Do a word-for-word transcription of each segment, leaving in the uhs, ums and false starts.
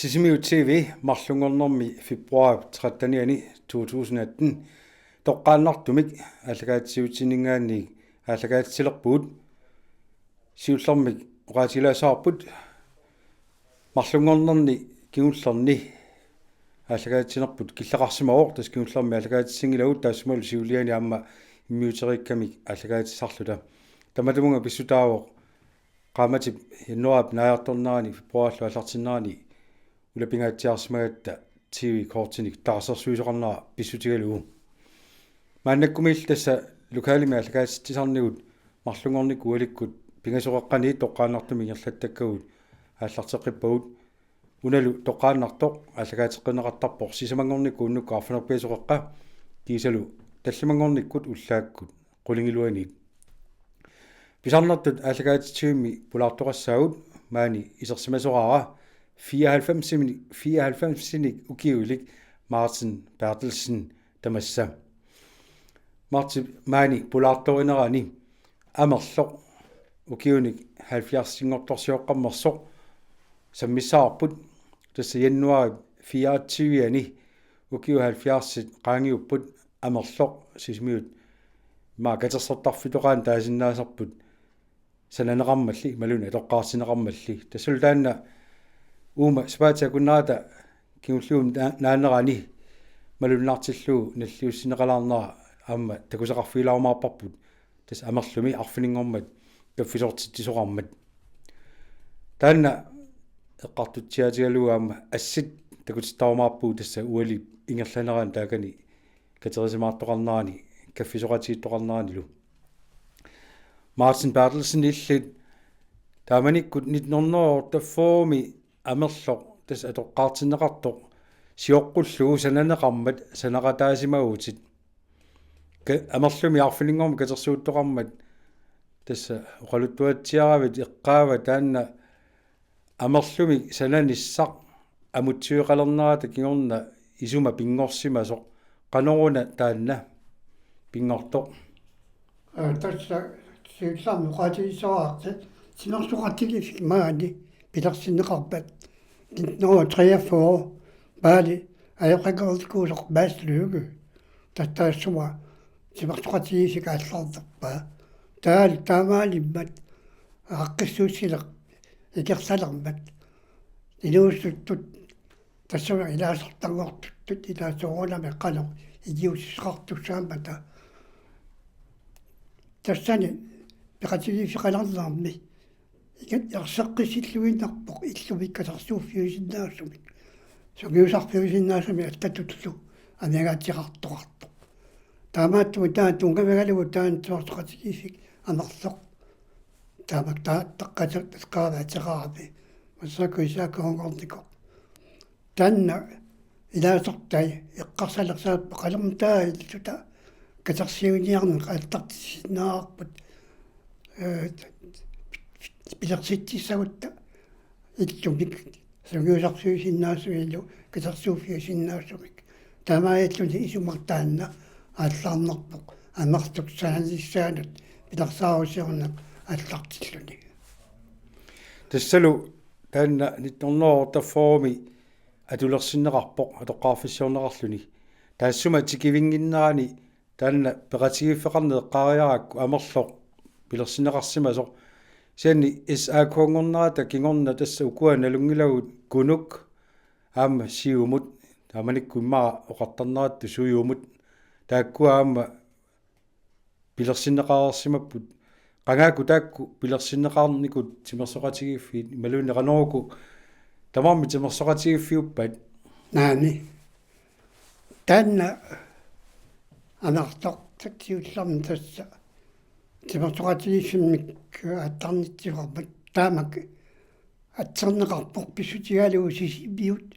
Sisimiut T V, marlunngornermi februar trettenianni to tusind atten, toqqaannartumik aallakaatitsivitsinninngaanniit aallakaatitsilerpugut. Siullermik oqaatigilaassavarput marlunngornerni kingullerni aallakaatitsinerput killeqarsimavoq, tassa kingullermi aallakaatitsinngilagut, taassumalu siuliani aamma immiuteriikkamik aallakaatitsisarluta. Tamatumunga pissutaavoq qaammatip januaarip naajartornerani februarillu aallartinnerani ulapingaatsiarsimagatta T V-kortinik taarsersuisoqarnera pissutigalugu. Maannakkumiilli tassa lokalimi aallakaatitsisarnigut marlunngornikkut ualikkut pingasoqaqqaniit toqqaannartumik ingerlattakkagut aallarteqqippagut. Unalu toqqaannartoq aallakaateqqinneqartarpoq sisamanngornikkut unnukkut arfineq-pingasoqaqqa kiisalu tallimanngornikkut ullaakkut qulingiluaniit. Pisarnertut aallakaatitsivimmi pulaartoqassaagut, maani isersimasoraara fireoghalvfemsinik, fireoghalvfemsinik ukiulik Martin Berthelsen tamassa. Martin maani pulaartorinerani Amerloq ukiunik halvfjerdsinngortorsioqqammersoq sammissavarput, tassa januaarip fireogtyvianni ukiut halvfjerdsit qaangiupput Amerloq Sisimiut immaqa katersortarfitoqaanut taasinnaasarput sananeqarmalli imaluunniit atoqqaartinneqarmalli. Tassalu taanna uuma sapaatip akunnerata kingulliup naa-, naanerani malunnartillugu nalliussinneqalaarnera aamma takusaqarfigilaarumaarparput, tassa Amerlumi arfininngormat kaffisortitsisoqarmat. Taanna eqqartutsiaatigalugu aamma assit takutittarumaarpugut tassa ualiup ingerlanerani taakani katerisimaartoqarnerani, kaffisoqatigiittoqarneranilu. Martin Berthelsen illit taamanikkut nitten hundrede og otteogfyrre-mi Amerloq tassa atoqqaartinneqartoq sioqqullugu sananeqarmat sanaqataasimavutit. Ka-, Amerlumi arfininngormat katersuuttoqarmat tassa oqaluttuatsiaravit eqqaava taanna Amerlumi sananissaq amutsiveqalernerata kingorna isuma pinngorsimasoq, qanoruna taanna pinngortoq? Aa, tassa siullermik oqaatigissavarsi timersoqatigiiffik maani pilersinneqarpat nitten hundrede og treogfyrre, Paali ajoqinngornikuusoq Mads Lykke, tassa taassuma timersoqatigiiffik aallarnerpaa. Taavalu taamaalimmata aaqqissuussineq ikersalermat inuusuttut, tassami ilaasortanngortuttut ilaasorunami qanoq ikiuussisaqartussaammata. Tassani peqatigiiffeqalernermi ikat erseqqissilluinnarpoq illumik katersuuffiusinnaasumik, sungiusarfiusinnaasumik allatullu amigaateqartoqartoq. Taamaattumik taanna tunngavigamiuk taanna timersoqatigiiffik Amerloq. Taamak taava taqqateqqaavaateqarami massakkut isaakunngornikoq. Taanna ilaasortai eqqarsalersaarput qanormita illuta katersuiniarneq aallartissinnaavarput, ee, pilersitsissagutta illumik sungiusarfiusinnaasumilu katersuuffiusinnaasumik. Taamaalilluni isumaqartoq taanna aallarnerpoq Amerloq sananissaanut pilersaarusiorneq aallartilluni. Tassalu taanna nitten hundrede og otteogfyrre-mi atulersinneqarpoq atoqqaarfissiorneqarluni. Taassuma tikivinnginnerani taanna peqatigiiffeqarneq eqqaariarakku Amerloq pilersinneqarsimasoq. Kisianni S A K-nngornerata kingorna tassa ukua nalunngilagut Kunuk aamma Siumut, taamanikkut immaqa oqartarnerattut Sujumut, taakkua aamma pilersinneqareersimapput. Qangaakkut taakku pilersinneqarnikut timersoqatigiiffiit imaluunniit qanoq uku tamarmik timersoqatigiiffiuppat? Naamik. Taanna Amerloq siullermik tassa timersoqatigiiffimmik aallarnitsisoqarmat taamak atserneqarpoq pissutigalugu Sisimiut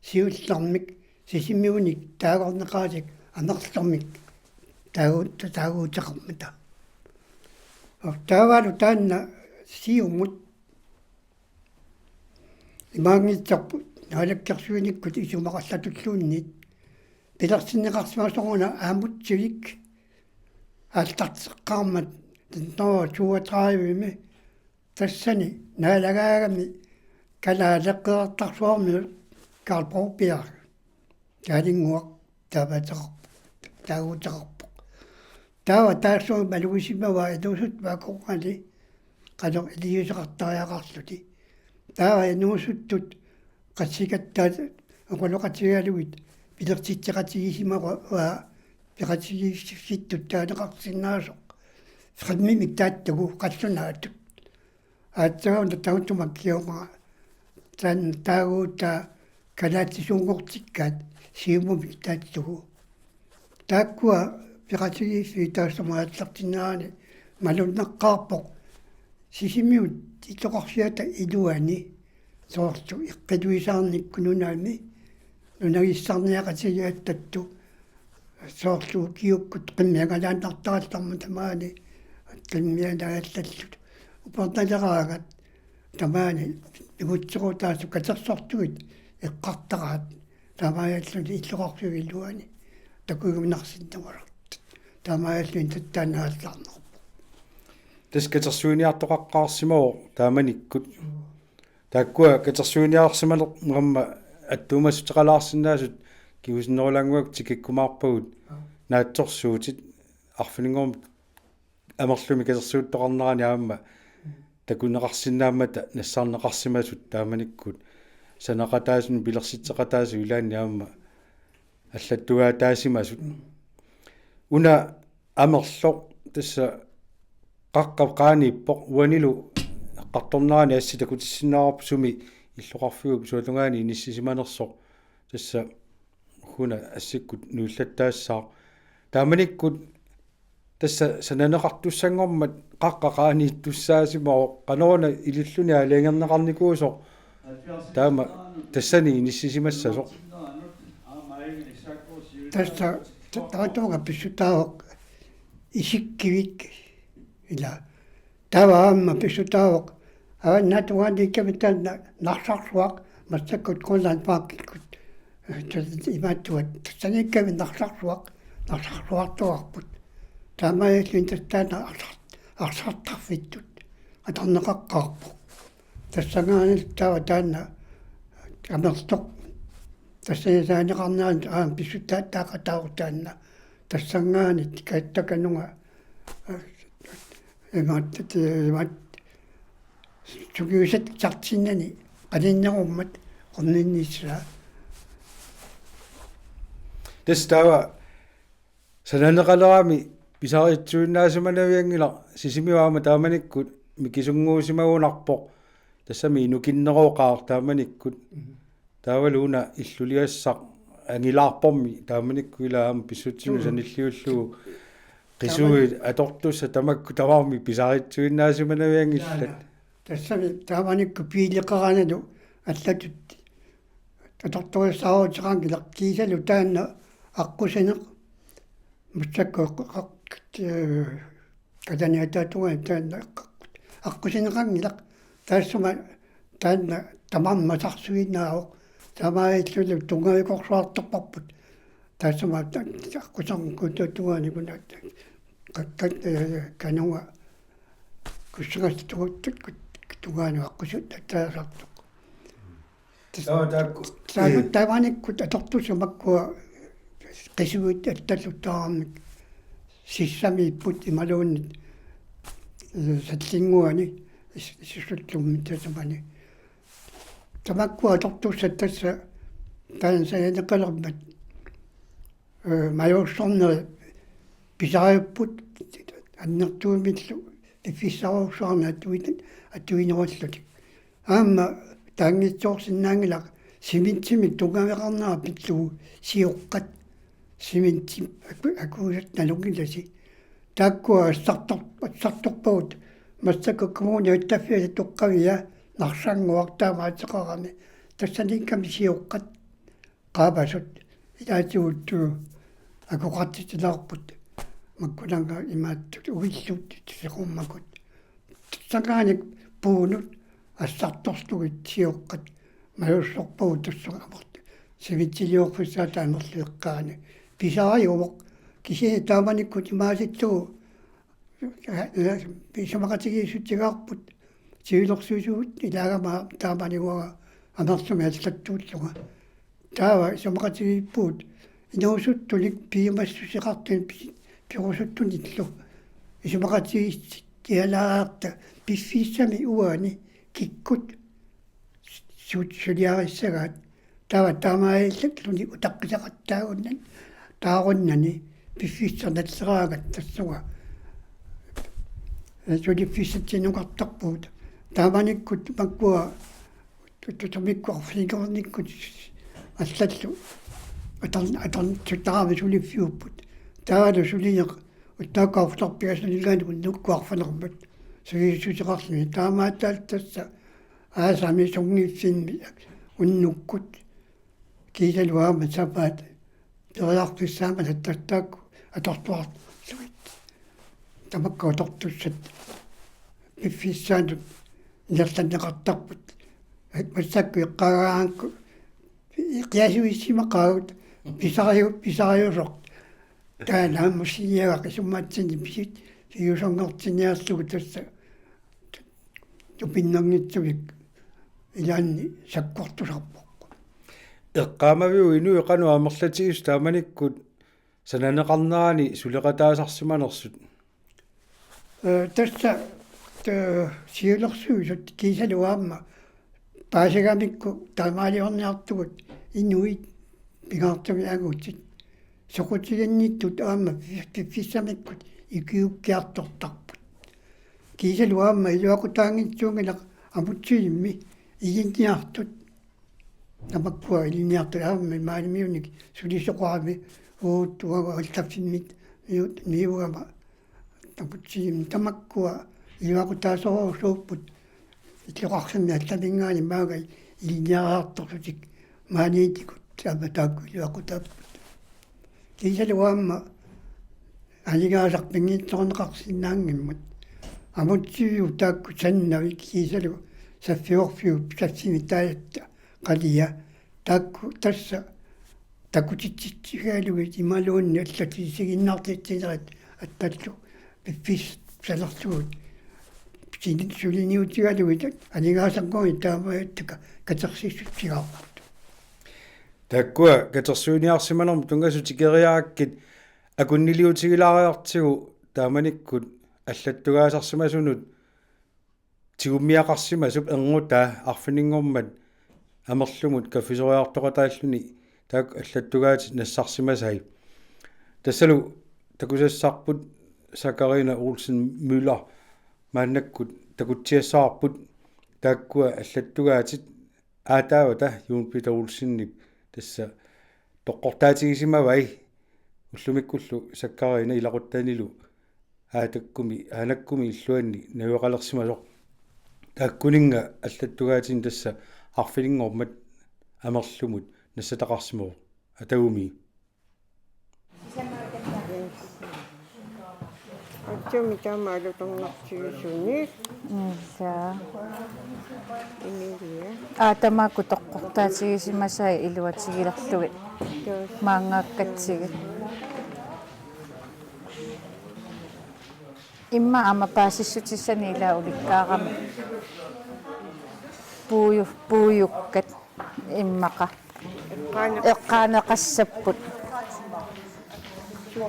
siullermik, Sisimiunik taagorneqaratik Amerlormik taagu-, taaguuteqarmata. Taavalu taanna Siumut imaanngitsorput naalakkersuinikkut isumaqarlutulluunniit pilersinneqarsimasoq una aamma utsivik aallarteqqaarmat nitten hundrede og toogtredive-mi. Tassani naalagaagami kalaaleqqeertarsuarmiut Karl Broberg, Kaalinnguaq, taamaattoqarpoq, taaguuteqarpoq. Taava taassuma malugisimavaa inuusuttut akornanni qanoq iliuuseqartariaqarlutik. Taava inuusuttut qassikattaat oqaloqatigalugit pilersitseqatigisimavaa peqatigiissittut taaneqarsinnaasoq. Fremmimik taattugu qallunaatut. Aatsaat una tautuma kiuma taanna taaguutaa kalaallisuunngortikkaat Siumumik taattugu. Taakkua peqatigiissui taassuma aallartinnerani malunnaqqaarpoq Sisimiut illoqarfiata iluani soorlu eqqiluisaarnikkut nunami nunagissarniaqatigigatta soorlu ukiukkut qimmiangalaannartarallarmat tamaani qimmianaagallallutik. Upernaleraangat tamaani pigutserutaasut katersortugit eqqartaraat taamaalilluni illoqarfiup iluani takujuminarsinnaanngorlutik. Taamaalilluni taanna aallarnerpoq. Tassa katersuiniartoqaqqaarsimavoq taamanikkut. Taakkua katersuiniarsimaneq aamma attuumassuteqalaarsinnaasut kingusinnerulaannguaq tikikkumaarpagut naatsorsuutit arfininngormat amerlumi katersuuttoqarnerani aamma takuneqarsinnaammata nassaarneqarsimasut taamanikkut sanaqataasut pilersitseqataasut ilaanni aamma allattugaataasimasut. Una amerloq tassa qaqqap qaaniippoq uanilu eqqartornerani assi takutissinnaavarput sumi illoqarfiup sualugaani inissisimanersoq tassa una assikkut nuillattaassaaq. Taamanikkut tassa sananeqartussanngormat qaqqap qaaniittussaasimavoq qanoruna ililluni aalajangerneqarnikuusoq taama tassani inissisimassasoq. Tassa ta-, tamatumunnga pissutaavoq isikkivik ila. Taava aamma pissutaavoq avannaatungaaniikkami taanna Narsarsuaq massakkut Grønlandsparkikkut, eh, tassa imaattuat tassaniikkami Narsarsuaq, Narsarsuartuarput. Taamaalilluni tassa taanna arsar-, arsartarfittut atorneqaqqaarpoq. Tassanngaanniit taava taanna amerloq tassani sananeqarnerani aamma pissutaat taaqataavoq taanna. Tassanngaanniit kattakanunga, eh, imaattoq, imaattoq sungiusat sartinnani qaninnerummat qunninnissaa. Tassa taava sananeqalerami pisariitsuinnaasimanevianngilaq, Sisimiut aamma taamanikkut mikisunnguusimagunarpoq, tassami inukinneroqaaq taamanikkut. Taavalu una illuliassaq angilaarpormi taamanikkut ila aamma pissutsinut Suu. Sanilliullugu qisuit atortussat tamakku tamarmik pisariitsuinnaasimanevianngillat. Taanna. Tassami taamanikkut biileqaranalu allatut atortorissaaruteqanngilaq kiisalu taanna aqqusineq massakkut aq-, aq-, eh, Kalaallit Nunaatungaani taanna aq-, aqqusineqanngilaq taassuma taanna tamarmi masarsuinnaavoq taamaalilluni tunngavikorsuartorparput taassuma ta-, aqquserngukku tungaanikunaat qa-, qa-, eh, kanunga kussagassutugut tungaanut aqqusittaasartoq. Tassa taava taakku, taava, eh, taamanikkut atortussat makkua qisuit allalluttaramik sissamiipput imaluunniit, eh, sallinnguani is-, issullummi tasamani. Tamakkua atortussat tassa taanna sananeqalermat eh, majuussornerit pisariupput annertuumillu piffissarujussuarnik atuin-, atuinerullutik. Aamma taanngitsoorsinnaanngilaq cementimik tunngaveqarnera pillugu sioqqat cementimik aku-, akuusat nalunngilasi. Taakkua assartor-, assartorpagut massakkut kommunip attaffiata toqqavia Narsannguaq taamaattoqarami tassaniikkami sioqqat qaavasut ilaatigut akoqartitilaarput makkunannga imaattut uilluttut seqummakut. Tassanngaanniit puunut assartorlugit sioqqat majuussorpagut tassunga amerlu. Cementiliorfissaata amerlu eqqaani. Pisariuvoq kisianni taamanikkut imaalillugu isumaqatigiissutsigaarput siulersuisut ilaagama taamani uanga amerlumi allattuullunga. Taava isumaqatigiippugut inuusuttunik piumassuseqartunik pi-, piorusuttunillu. Isumaqatigiissialaarta piffissami uani kikkut su-, suliarissagaat. Taava taamaalilluni utaqqisaqattaagunnani, taarunnani, piffissaq nalleraagat tassunga. Suliffissatsinukartarpugut. Taamanikkut makkua tuttumikkut arfininngornikkut allallu atorn-, atornitsuttaramik suliffiupput. Taavalu sulineq uttaakku arfineq-pingasunilluunniit unnukkut arfineq-marlunut sulisussuseqarluni. Taamaattaallu tassa aasami sunngiffinni unnukkut kiisalu aamma sapaat periarfissaammat tattaakku atortuarlugit. Tamakku atortussat piffissaanut ingerlanneqartarput. Massakkut eqqaagaangakkit qiasuissimaqaagut pisariu-, pisariusoq. Taanna aamma siniagaq isummatsinni pisit piusornartinniarlugu tassa tupinnanngitsumik ilaanni sakkortusarpoq. Eqqaamaviuk inuit qanoq amerlatigisut taamanikkut sananeqarnerani suleqataasarsimanersut? Ee, tassa, ee, siulersuisut kiisalu aamma paasigamikku taamaaliorniartugut inuit pingaartumik angutit. Soqutiginnittut aamma piffissamikkut ikiuukkiartortarput. Kiisalu aamma iluaqutaanngitsuunngilaq Amutsivimmi ilinniartut. Tamakkua ilinniartut aamma maanimiunnik sulisoqarami uagut uagut allaffimmit niu-, niugama Amutsivimmi tamakkua iluaqutaasorusuupput. Illoqarfimmi allaminngaanniit maanga ilinniariartorlutik maaniittikut aamma taakku iluaqutaapput. Kiisalu aamma aningaasarpinngitsoorneqarsinnaanngimmat. Amutsiviup taakku sannavik kiisalu saffiorfiup saffimik taajatta qalia. Taakku tassa takutitsitsigalugit imaluunniit allatut isiginnaartitsinerit attallu piffissaq salerlugu. Sini suliniutigalugit aningaasannguit taamaattaka katersiissutsigaarput. Taakkua katersuiniarsimanermut tunngasut tikeriarakkit akunniliutigilaariartigu taamanikkut allattugaasarsimasunut tigummiaqarsimasup erngutaa arfininngormat amerlumut kaffisoriartoqataalluni taakku allattugaatit nassarsimasai. Tassalu takusassarput Sakarina Olsen Møller maannakkut takutsiassavarput taakkua allattugaatit aataavata Jon Peter Olsenip tassa toqqortaatigisimavai ullumikkullu Sakarina ilaquttanilu aatakkumi aanakkumi illuanni najugaqalersimasoq. Taakkuninnga allattugaatinni tassa arfininngormat amerlumut nassataqarsimavoq. Atagumi. Atsumi taamaalu tornartigisuni. Ila. Emilia. Aa, tamakku toqqortaatigisimasai iluatigilerlugit. Taas. Maangaakkatsigit. Immaqa aamma paasissutissani ila ulikkaarami. Puuju-, puujukkat immaqa. Eqqaaneqassapput.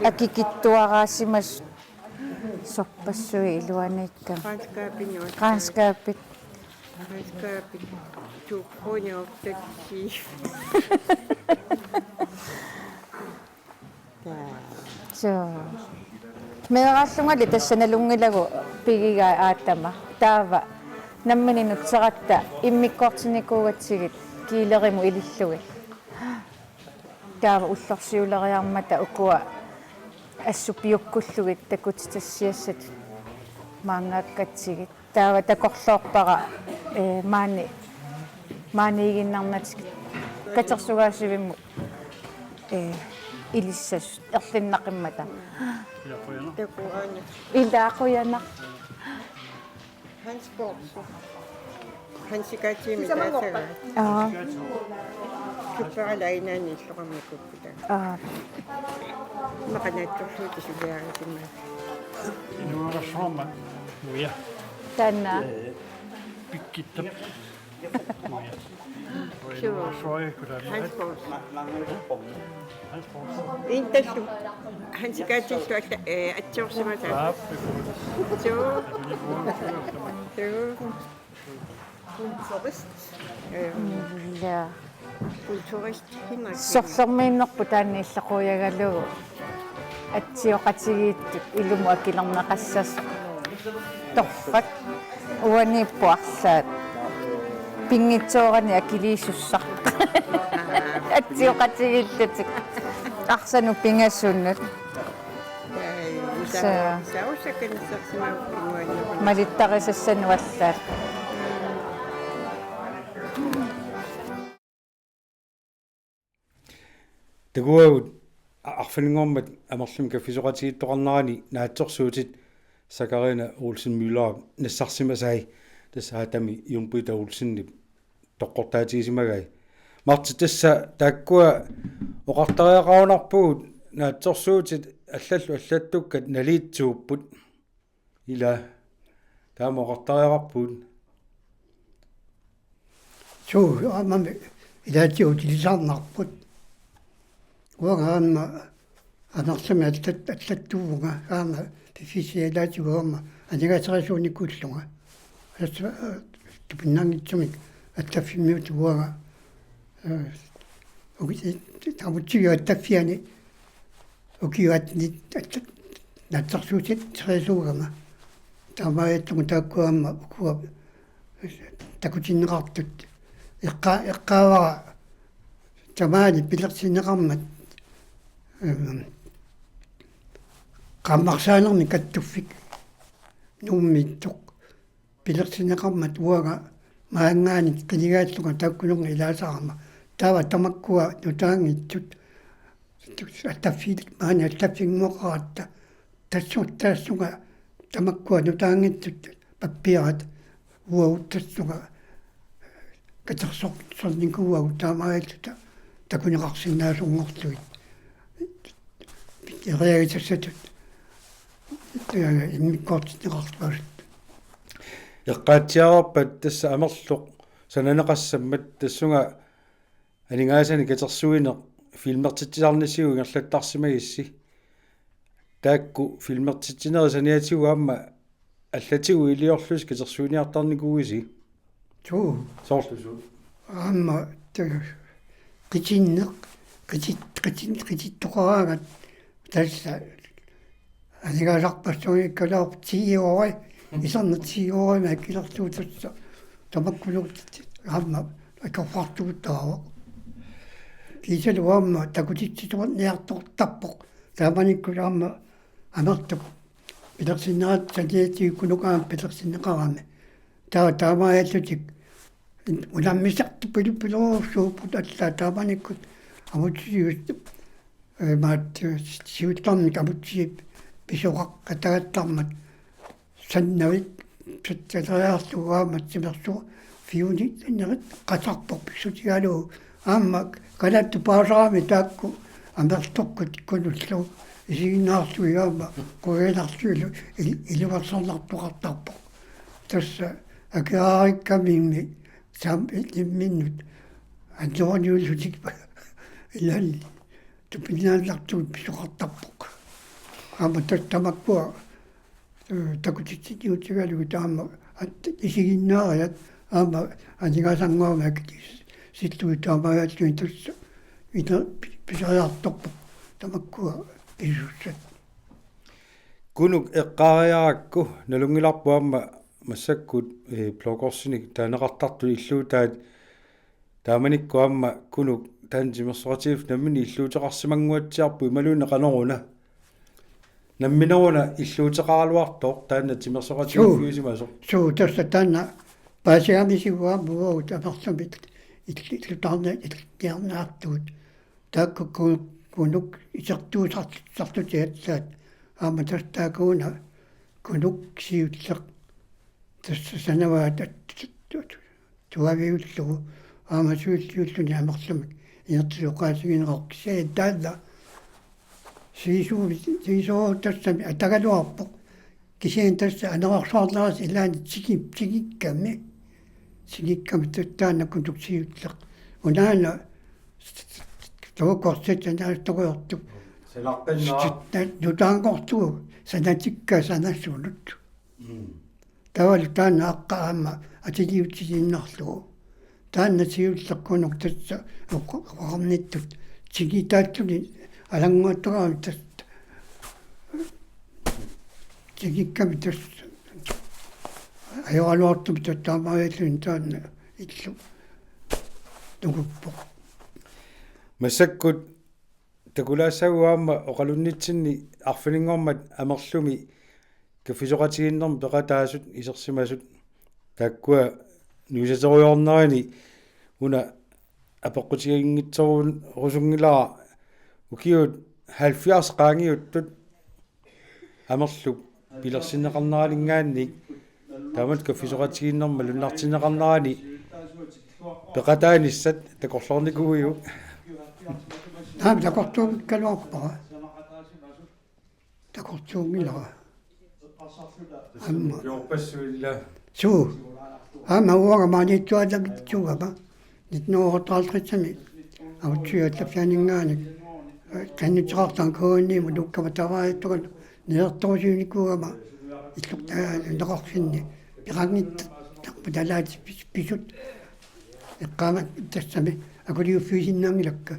Akikitsuaraasimasut. Sorpassuit iluaniikkami. Regnskabinut. Regnskabit. Regnskabit. To kroner og seks. Suu. Meeraallungali tassa nalunngilagut pigigai aattama. Taava nammineq nutseratta immikkoortinikuugatsigit kiilerimut ilillugit. Taava ullorsiuleriarmata ukua assut piukkullugit takutitassiassat maangaakkatsigit. Taava takorloorpara, ee, maani, maaniiginnarnatik katersugaasivimmut, ee, ilissasut erlinnaqimmata. Ila qujanaq. Ila qujanaq. Hans Poulsen. Hans Katsimi taasagaat. Aa. Supperalainaani illoqarnikuupput. Aa. Maqanaatsorsuuti suliarisimaat. Inuarassuarma uja. Taanna. Ee, pikkittap. Hans Poulsen. Intassu. Hans Kaatillu alla, eh, atsiorsimasaa. Suu. Suu. Kulturist. Øhm, ja. Kulturist Henrik. Sorlermiinnerput taanna illaquujagalugu atsioqatigiittut ilumut akilerneqassasoq torrak uaniippoq arlaat pinngitsoorani akiliisussaq atsioqatigiillutik arsanut pingasunut. Malittarisassanut allaat. Takuagut arfininngormat Amerlumi kaffisoqatigiittoqarnerani naatsorsuutit Sakarina Olsen Møllerip nassarsimasai, tassa Adami Jung Peter Olsenip toqqortaatigisimagai. Marti, tassa taakkua oqartariaqarunarpugut naatsorsuutit allallu allattukkat naliitsuupput. Ila, taama oqartariaqarpugut. Suu, aamma ilaatigut utilisarnarput. Uanga aamma Amerlami allat-, allattuuvunga, aamma piffissap ilaatigut aamma aningaasarisuunikuullunga. Tassa, eh, tupinnanngitsumik allaffimmiuttoq uanga, eh, uki-, tamutsiviup allaffiani ukiup atteni allat-, naatsorsuuterisuugama. Taamaattumik taakkua aamma ukua takutinneqartut. Eqqa-, eqqaavara tamaani pilersinneqarmat, ehm, qaammarsaanermik kattuffik Nuummiittoq pilersinneqarmat uanga maanngaanniit qinigaallunga taakkununnga ilaasarama. Taava tamakkua nutaanngitsut, allaffiit maani allaffinnguaqaratta, tassu-, tassunga tamakkua nutaanngitsut pappiarat uagut tassunga katersorsornikuuagut taamaalilluta takuneqarsinnaasunngorlugit. Eriagisassatut, eh, immikkoortinneqarluasut. Eqqaatsiarpat tassa Amerloq sananeqassammat tassunga aningaasanik katersuineq filmertitsisarnisigut ingerlattarsimagissi. Taakku filmertitsinerit saniatigut aamma allatigut iliorlusi katersuiniartarnikuuisi. Suu. Soorlu suut? Aamma ta-, qitinneq, qitit-, qitin-, qitittoqaraangat tassa aningaasarpassuunngikkaluarpoq ti år, iserneq ti år-imik akilerlugu tassa tamakkunuutit aamma akorfartuuttaavoq. Kiisalu aamma takutitsisuarniartortarpoq. Taamanikkut aamma Amerloq pilersinnerat saniatigut Kunuk aamma pilersinneqarami. Taava taamaalillutik unammisartut pilu-, piluussuupput allaat taamanikkut amutsigut, eh, maat, eh, siullermik amutsigit pisoqaqatagattarmat sannavik satsalaarlugu aamma timersuuffiunerit qasarpoq pissutigalugu aamma kalattut paasarami taakku Amerlokkut Kunullu isiginnaarlugit aamma quianarlugillu il-, iluarsornartoqartarpoq. Tassa akeraarikkamimmi saam-, imminnut anneruniullutik ilaalli tupinnaannartumik pisoqartarpoq. Aamma tassa tamakkua, eh, takutitsiniutigalugit aamma at-, isiginnaariat aamma aningaasannguamik akiliis-, sillugit taamaalillugit tassa ita pi-, pisariartorpoq tamakkua pisussat. Kunuk eqqaariarakku nalunngilarput aamma massakkut, eh, Blå Korsinik taaneqartartut illuutaat. Taamanikkut aamma Kunuk taanna timersoqatigiiffik nammineq illuuteqarsimannguatsiarpoq imaluunniit qanoruna? Nammineruna illuuteqaraluartoq taanna timersoqatigiiffiusimasoq? Suu, suu, tassa taanna paasigamisigut aamma uagut Amerlumi il-, illutarni-, illutarniartugut. Taakku Ku-, Kunuk isertuussarlutik allaat aamma tassa taakkuuna Kunuk siulleq tassa sanavaat at-, tuaviullugu aamma siulliulluni Amerlumik inertisoqaatigineqarpoq kisianni taanna sivisuu-, sivisooruttassami atagaluarpoq. Kisianni tassa anerorsuarnerisa ilaanni tigi-, tigikkami. Tikikkamik taanna kutuksiulleq. Unaana takukorsitsanaastorujoortup. Sanaqqinna. Nutaanngortugu sanatikka sanasunut. Mm. Taavalu taanna aqqa aamma atiliutiliinnarlugu. Taanna siulleq Qunuk tassa oqarnittut tikitaalluni alannguattaraami tassa. Tikikkamik tassa ajoraluartumik taamaalluni taanna illu nukuppoq. Massakkut takulaassaagut aamma oqalunnitsinni arfininngormat Amerlumi kaffisoqatigiinnermi peqataasut isersimasut taakkua nuisaterujoornerani una apeqqutiginngitsorusunngilaa ukiut halvfjerds qaangiuttut Amerluk pilersinneqarneraninngaanniit taamatut kaffisoqatigiinnermik malunnartinneqarnerani peqataanissat takorloornikuuiuk? Aamma takortuunngikkaluarpara. Takortuunngilara. Aamma. Jorpassuilla. Suu. Aamma uanga maaniittuallakkitsuugama. Nitten hundrede og otteoghalvtredsimi. Autsuiallafianinngaanniit. Qanitseqartaan K N I-mut nuukkama tamaajattugan. Niortorusiunikuugama. Illortaa naqarfinni. Peqanngittarput alaat pis-, pisut. Eqqaama tassami. Akuliuffigisinnaanngilakka.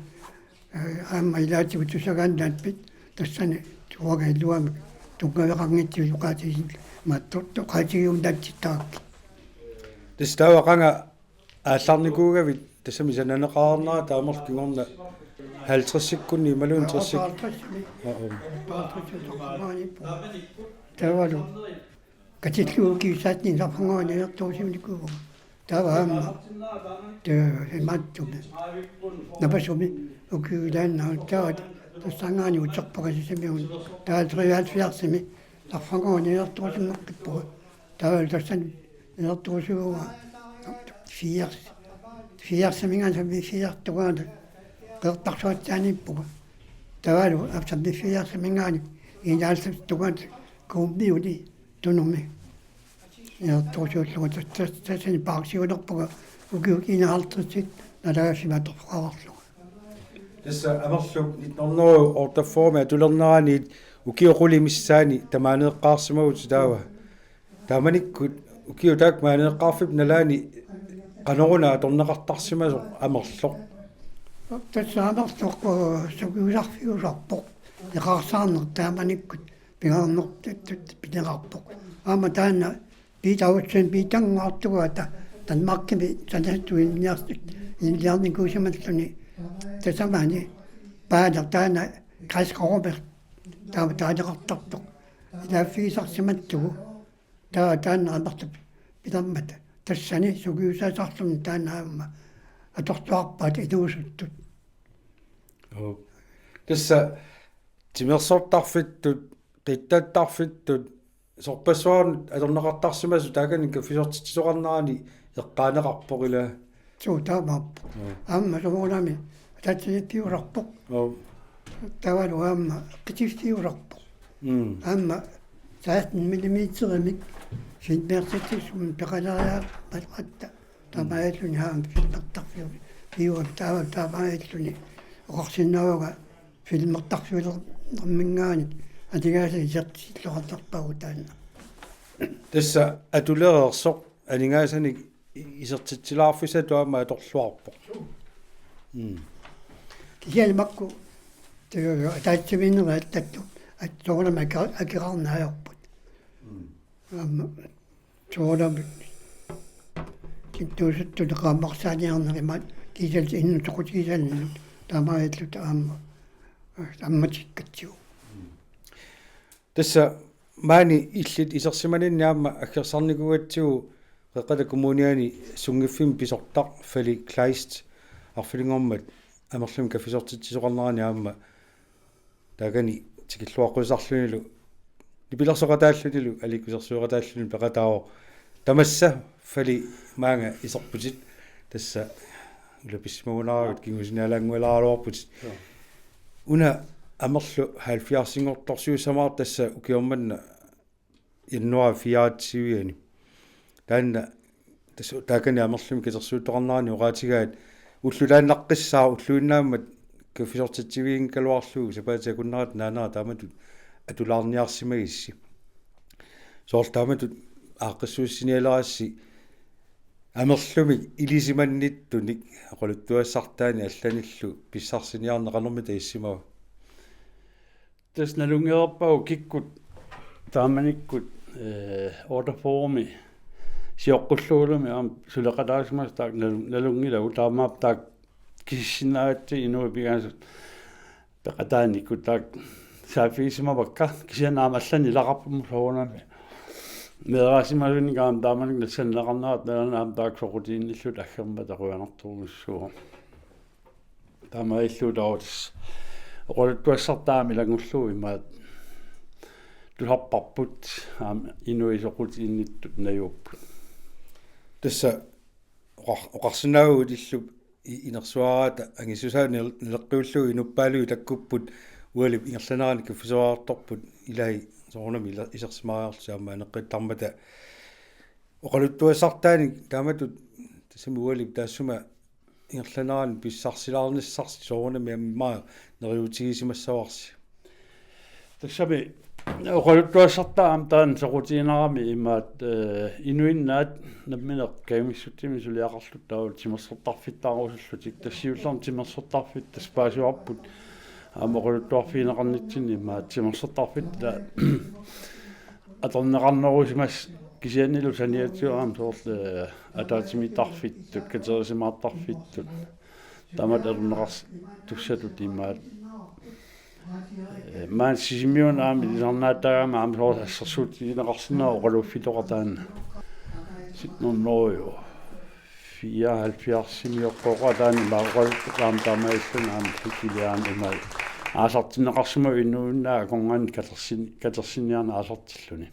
Aamma ilaatigut tusagaannaat pit tassani tuaga iluamik tunngaveqanngitsuusoqaatigisin maattortoqaatigiunnaatsittarakkit. Tassa taava qanga aallarnikuugavit tassami sananeqarnera taamarlu kingorna halvtredsikkunni imaluunniit tressikkunni. Halvtredsimi. Aa, aa. Halvtredsimi soqarmaaniippunga. Taavalu katillugu kiusaatni saffannguani ajortorusiunikuuvugut. Taava aamma. Te imaattumik. Napasumi ukiuilaanna taava tassanngaanniit uterpakasisimiun. Taava treoghalvfjerdsimi saffannguani ajortorusiunneqqippunga. Taava tassani ajortorusiuvunga firs. Firsiminngaanniit sammi firstungaani. Qeqertarsuatsiaaniippunga. Taavalu aamma sammi firsiminngaanniit enoghalvfemstungaani Kuummiuni. Tunumi. Ajortorusiullunga tas-, tas-, tassani paarsiunerpunga ukiut enoghalvtredsit nalaassimatoqarlunga. Tassa Amerluk nitten hundrede og otteogfyrre atulerneraniit ukiut qulit missaanni tamaaneeqqaarsimavutit taava. Taamanikkut ukiut taakku maaneeqqaarfiup nalaani qanoruna atorneqartarsimasoq Amerloq? Tassa Amerloq, eh, sukiusarfiusarpoq. Eqaarsaarneq taamanikkut. Pingaarnertut pineqarpoq. Aamma taanna Peter Olsen Peternnguartugu ata Danmarkimi sanassutut ilinniartut ilinniarnikuusimalluni tasamani paana taanna græsk-romersk taama taaneqartartoq. Ilaaffigisarsimallugu taava taanna Amerloq pilermat tassani sukiusaasarluni taanna aamma atorluarpaat inuusuttut. Oo. Tassa timersortarfittut, qittattarfittut, sorpassuarnut atorneqartarsimasut taakani kaffisortitsisoqarnerani eqqaaneqarpoq ilaa. Suu taamaappoq. Joo. Aamma soorunami ataatsinittiusarpoq. Joo. Taavalu aamma qitissiusarpoq. Mm. Aamma seksten millimeterimik filmersitsisumik peqaleriarpalatta. Taamaalluni aamma filmertarfiuvoq. Piuvoq taava taamaalluni oqarsinnaavunga filmertarfiulernerminngaanniit aningaasanik isertitsilluartarpagut taanna. Tassa atulereersoq aningaasanik isertitsilaarfissatut aamma atorluarpoq. Mm. Kisianni makku tassa ataatsimiinnerit allatut aamma soorunami ake-, akeqarneq ajorput. Mm. Aamma soorunami kintuusuttut qaammarsaaniarneq imaat kiisalu inuttut soqutigisannut taamaalilluta aamma ammatikkatsigu. Tassa maani illit isersimaninni aamma aggersarnikuugatsigu Qeqqata Kommuniani sunngiffimmi pisortaq Fali Kleist arfininngormat Amerlumi kaffisortitsisoqarnerani aamma taakani tikilluaqqusisarlunilu nipilersoqataallunilu aliikkusersueqataallunilu peqataavoq. Tamassa Fali maanga iserputit tassa ulapissimagunarputit kingusinnialaanngualaaraluarputit. Joo. Una Amerlu halvfjerdsinngortorsiussamaartoq tassa ukioq manna januar fireogtyve-ani. Taanna Tassa taakani Amerlumi katersuuttoqarnerani oqaatigaat ulloq taannaqqissaaq, ulluinnaammat kaffisortitsivigigaluarlugu sapaatip akunnerata naanera taamatut atulaarniarsimagissi. Soorlu taamatut aaqqissuussinialerassi Amerlumi ilisimannittunik oqaluttuassartaani allanillu pissarsiniarneq qanormita issimava? Tassa nalunngereerpagut kikkut taamanikkut, eh, otteogfyrremi sioqqulluulumi aamma suleqataasimasut taakku nalun-, nalunngilagut, taamaappoq taakku kisissinnaagatsigu inuit pingasut peqataanikkut taakku saaffigisimavakka, kisianni aamma allanik ilaqarput soorunami meeraasimasunik aamma taamanikkut nassanneqarnerat nalaani aamma taakku soqutiginnillutik aggermata qujanartorujussuuvoq. Taamaalilluta tassa oqaluttuassartaa aamma ilanngullugu imaattoq tusarparput aamma inuit soqutiginnittut najuupput. Tassa oqar-, oqarsinnaavugut illup i-, inersuaraata angissusaa nil-, naleqqiullugu inuppaalui takkupput ualip ingerlanerani kaffisoraartorput ilai soorunami ila-, isersimaariarlusi aamma aneqqittarmata oqaluttuassartaanik taamatut tassami ualip taassuma ingerlanerani pissarsilaarnissarsi soorunami aamma neriuutigisimassavarsi. Tassami oqaluttuassartaa aamma taanna soqutiginarami imaattoq, eh, inuinnaat nammineq kajumissutsiminnik suliaqarlutik taavalu timersortarfittaarusullutik, tassa siullermik timersortarfiit tassa paasivarput aamma oqaluttuarfigineqarnitsinni imaattoq timersortarfitta atorneqarnerusimasoq kisiannili saniatigut aamma soorlu, eh, ataatsimiittarfittut, katerisimaartarfittut, taamatut atorneqartussatut imaattoq. Eh, maani Sisimiuni aamma ilisarnaattaagama aamma soorlu assersuutigineqarsinnaavoq oqaluffitoqaq taanna. Sytten hundrede fireoghalvfjerdsimi oqoqataani maaqoqaluttukaam taamaalluni aamma hikiliaam imai. Aasartinneqarsimavoq inuinnaat akornanni katersin-, katersinniarneq aasartilluni.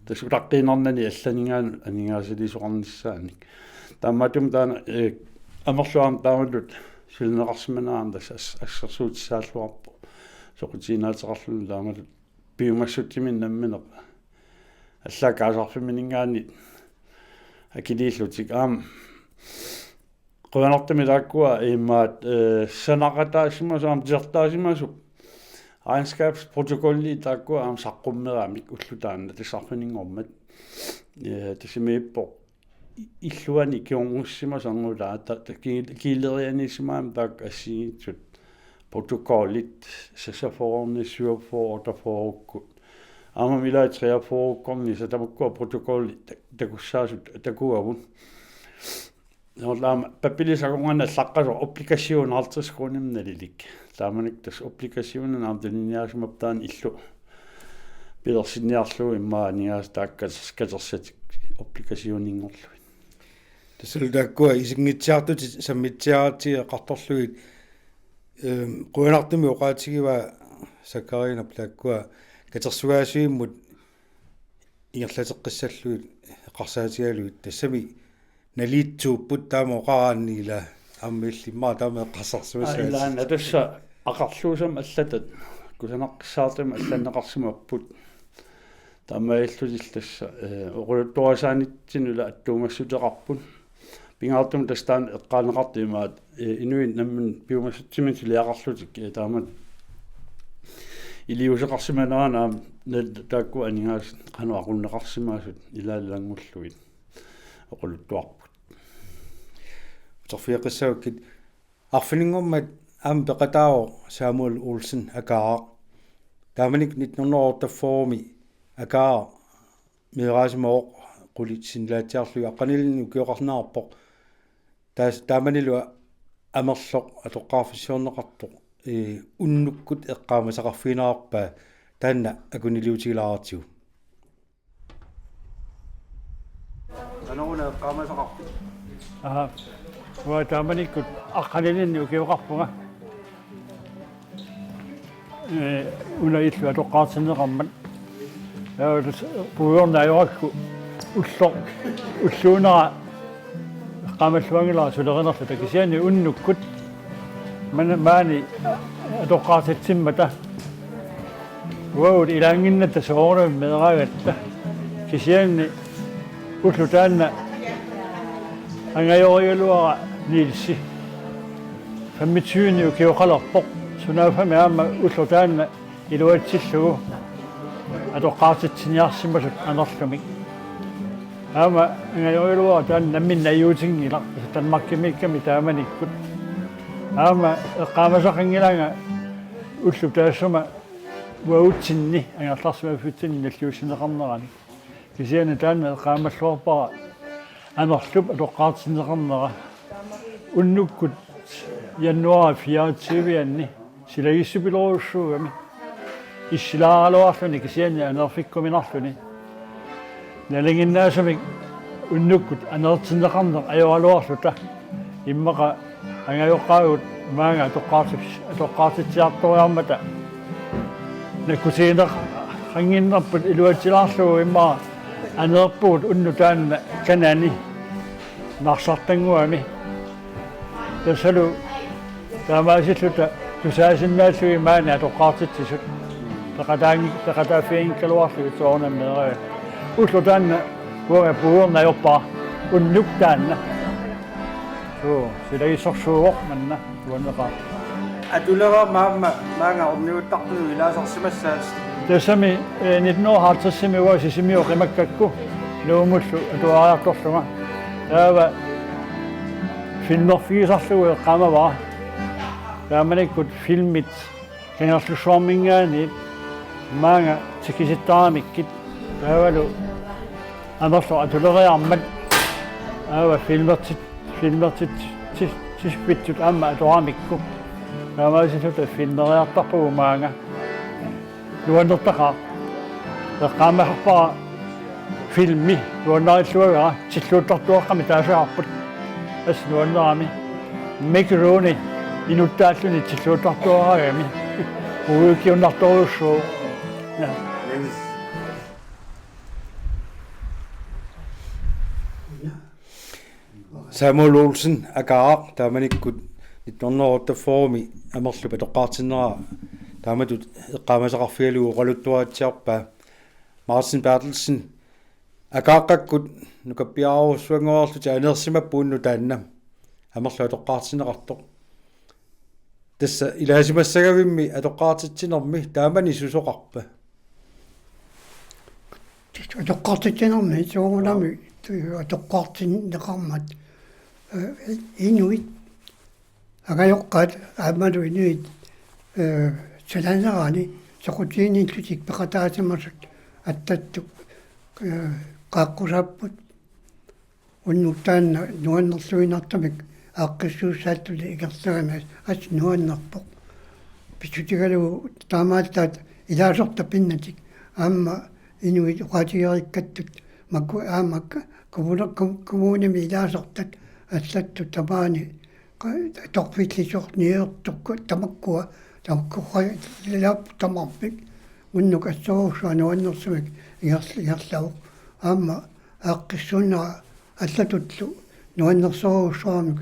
Tassa utaqqiinnarnani allaninngaanniit aningaasaliisoqarnissaanik. Taamaattumik taanna, eh, amerlasuut taamatut sulineqarsimanerat aamma tassa as-, assersuutissaalluarpoq. Soqutiginaateqarluni taamatut piumassutsiminnik nammineq. Allaat kaasarfimmininngaanniit akiliillutik aamma. Qujanartumik taakkua imaattoq, eh, sanaqataasimasut aamma titartaasimasut. Regnskabsprotokolli taakkua aamma saqqummeramik ulloq taanna tassa arfininngormat. Eh, tassami ippoq i-, illuanik kingornussimasut angulaat ta-, ta-, ki-, kiilerianiisimagamik taakku assigiinngitsut protokollit, seksogfyrre, syvogfyrre, otteogfyrre-kkut. Aamma ilai treogfyrre-kkornissaq tamakkua protokollit ta-, takussaasut takuagut. Soorlu aamma pappilissakongan allaqqasoq obligation halvtreds koruunimik nalilik. Taamanikkut tassa obligationinut aamma tuniniaasimapput taanna illup pilersinniarlugu immaqa aningaasat taakku katers-, katersatik obligationinngorlugit. Tassalu taakkua isiginngitsuartutit sammitsiaratsigit eqartorlugit, ehm, qujanartumik oqaatigivaa Sakarina taakkua katersugaasivimmut ingerlateqqissallugit eqqarsaatigalugit, tassami naliitsuupput taama oqaraanni ila aamma illimmi taama eqqarsarsimassavat. Aa, ilaanni tassa aqarluusamik allatat kusanartussaatima allanneqarsimapput. Taamaalillutillu tassa, eh, oqaluttuarisaanitsinnut ila attuumassuteqarput. Pingaartumik tassa taanna eqqaaneqartoq imaattoq, eh, inuit nammineq piumassutsiminnik suliaqarlutik, eh, taamatut iliuuseqarsimanerannut aamma nal-, taakku aningaasat qanoq aqunneqarsimasut ilaa ilanngullugit oqaluttuarput. Uterfigeqqissavakkit, arfininngormat aamma peqataavoq Samuel Olsen Akaaraq. Taamanikkut nitten hundrede og otteogfyrre-mi Akaaraq meeraasimavoq qulit sinnilaatsiarlugit, aqqanilinnik ukioqarnerarpoq. Taas-, taamanilu Amerloq atoqqaarfissiorneqartoq, ee, unnukkut eqqaamasaqarfiginerarpaa, taanna akuniliutigilaartigu. Qanoruna eqqaamasaqarpit? Aha. Uanga taamanikkut aqqanilinnik ukioqarpunga. Ee, una illu atoqqaartinneqarmat. Taava tassa puigorneq ajorakku ulloq, ulluunera eqqaamalluanngilara sulerinerluta, kisianni unnukkut man-, maani atoqqaartitsimmata. Uagut ilaannginnatta soorunami meeraagatta. Kisianni Ulloq taanna angajorigaluara Nielsi femogtyve ukioqalerpoq, sunaaffami aamma ulloq taanna iluatsillugu atoqqaartitsiniarsimasut Anerlumik. Aamma angajorigaluara taanna nammineq najuutinngilaq, Danmarkimiikkami taamanikkut. Aamma eqqaamasaqanngilanga ulloq taassuma uagutsinni angerlarsimaffitsinni nalliutsinneqarnerani. Kisianni taanna eqqaamalluarpara Anerlup atoqqaartinneqarnera. Unnukkut januar fireogtyve-anni silagissupilorujussuugami. Issilaaraluarluni kisianni anerfikkuminarluni. Nalinginnaasumik unnukkut aneertinneqarneq ajoraluarluta. Immaqa angajoqqaagut maanga atoqqaartits-, atoqqaartitsiartoriarmata nakkutigineqannginnerput iluatsilaarlugu immaqa aneerpugut unnuq taanna kanani Narsartannguami. Tassalu taamaasilluta tusaasinnaallugit maani atoqqaartitsisut. Peqataangi-, peqataaffiginngikkaluarlugit soorunami meeraagut. Ulloq taanna uanga puigorneq ajorpara. Unnukkut taanna. Suu, silagissorsuuvoq manna uanneqaaq. Atulereermat aamma maanga orniuttartunut ilaasarsimassaasi. Tassami, eh, nitten hundrede og halvtreds-imi uanga Sisimiut qimakkakku Nuummullu atuariartorlunga. Taava filmerfigisarlugu eqqaamavara. Taamanikkut filmit Kangerlussuarminngaanniit maanga tikisittaaramikkit. Taavalu Anerlup atuleriarmat. Taava filmertit-, filmertit-, tis-, tisvittut aamma atoramikku. Taamaasilluta filmeriartarpugut maanga. Nuannertaqaaq. Eqqaamasarpara filmi nuannarilluagara tilluuttartuaqqamik taasagarput. Assut nuannerami. Mick Rooney inuttaalluni tilluuttartuaragami. Uikiunnartorujussuuvoq. Ja. Samuel Olsen, Akaaq, taamanikkut nitten hundrede og otteogfyrre-mi Amerlup atoqqaartinnera taamatut eqqaamasaqarfigalugu oqaluttuaritsiarpaa. Martin Berthelsen, Akaaqakkut nukappiarujussuanngoreerlutit aneersimapput unnuq taanna Amerlup atoqqaartinneqartoq. Tassa ilaasimassagavimmi atoqqaartitsinermi taamani susoqarpa? Atoqqaartitsinermi soorunami atoqqaartinneqarmat, eh, inuit angajoqqaat aammalu inuit, eh, sananerani soqutiginillutik peqataasimasut allatut, eh, qaaqqusaapput. Unnukkut taanna nuannerluinnartumik aaqqissuussaattuli ingerlanerani assut nuannerpoq. Pissutigalugu taamaallaat ilaasortat pinnatik aamma inuit oqaatigereerikkattut makku aamma kommune-, kom-, kommunimi ilaasortat allatut tamaani qa-, torfillisoq niuertoq tamakkua, tamakkua ilaapput tamarmik. Unnukkut assorujussuaq nuannersumik ingerl-, ingerlavoq. Aamma aaqqissuunnera allatullu nuannersorujussuarmik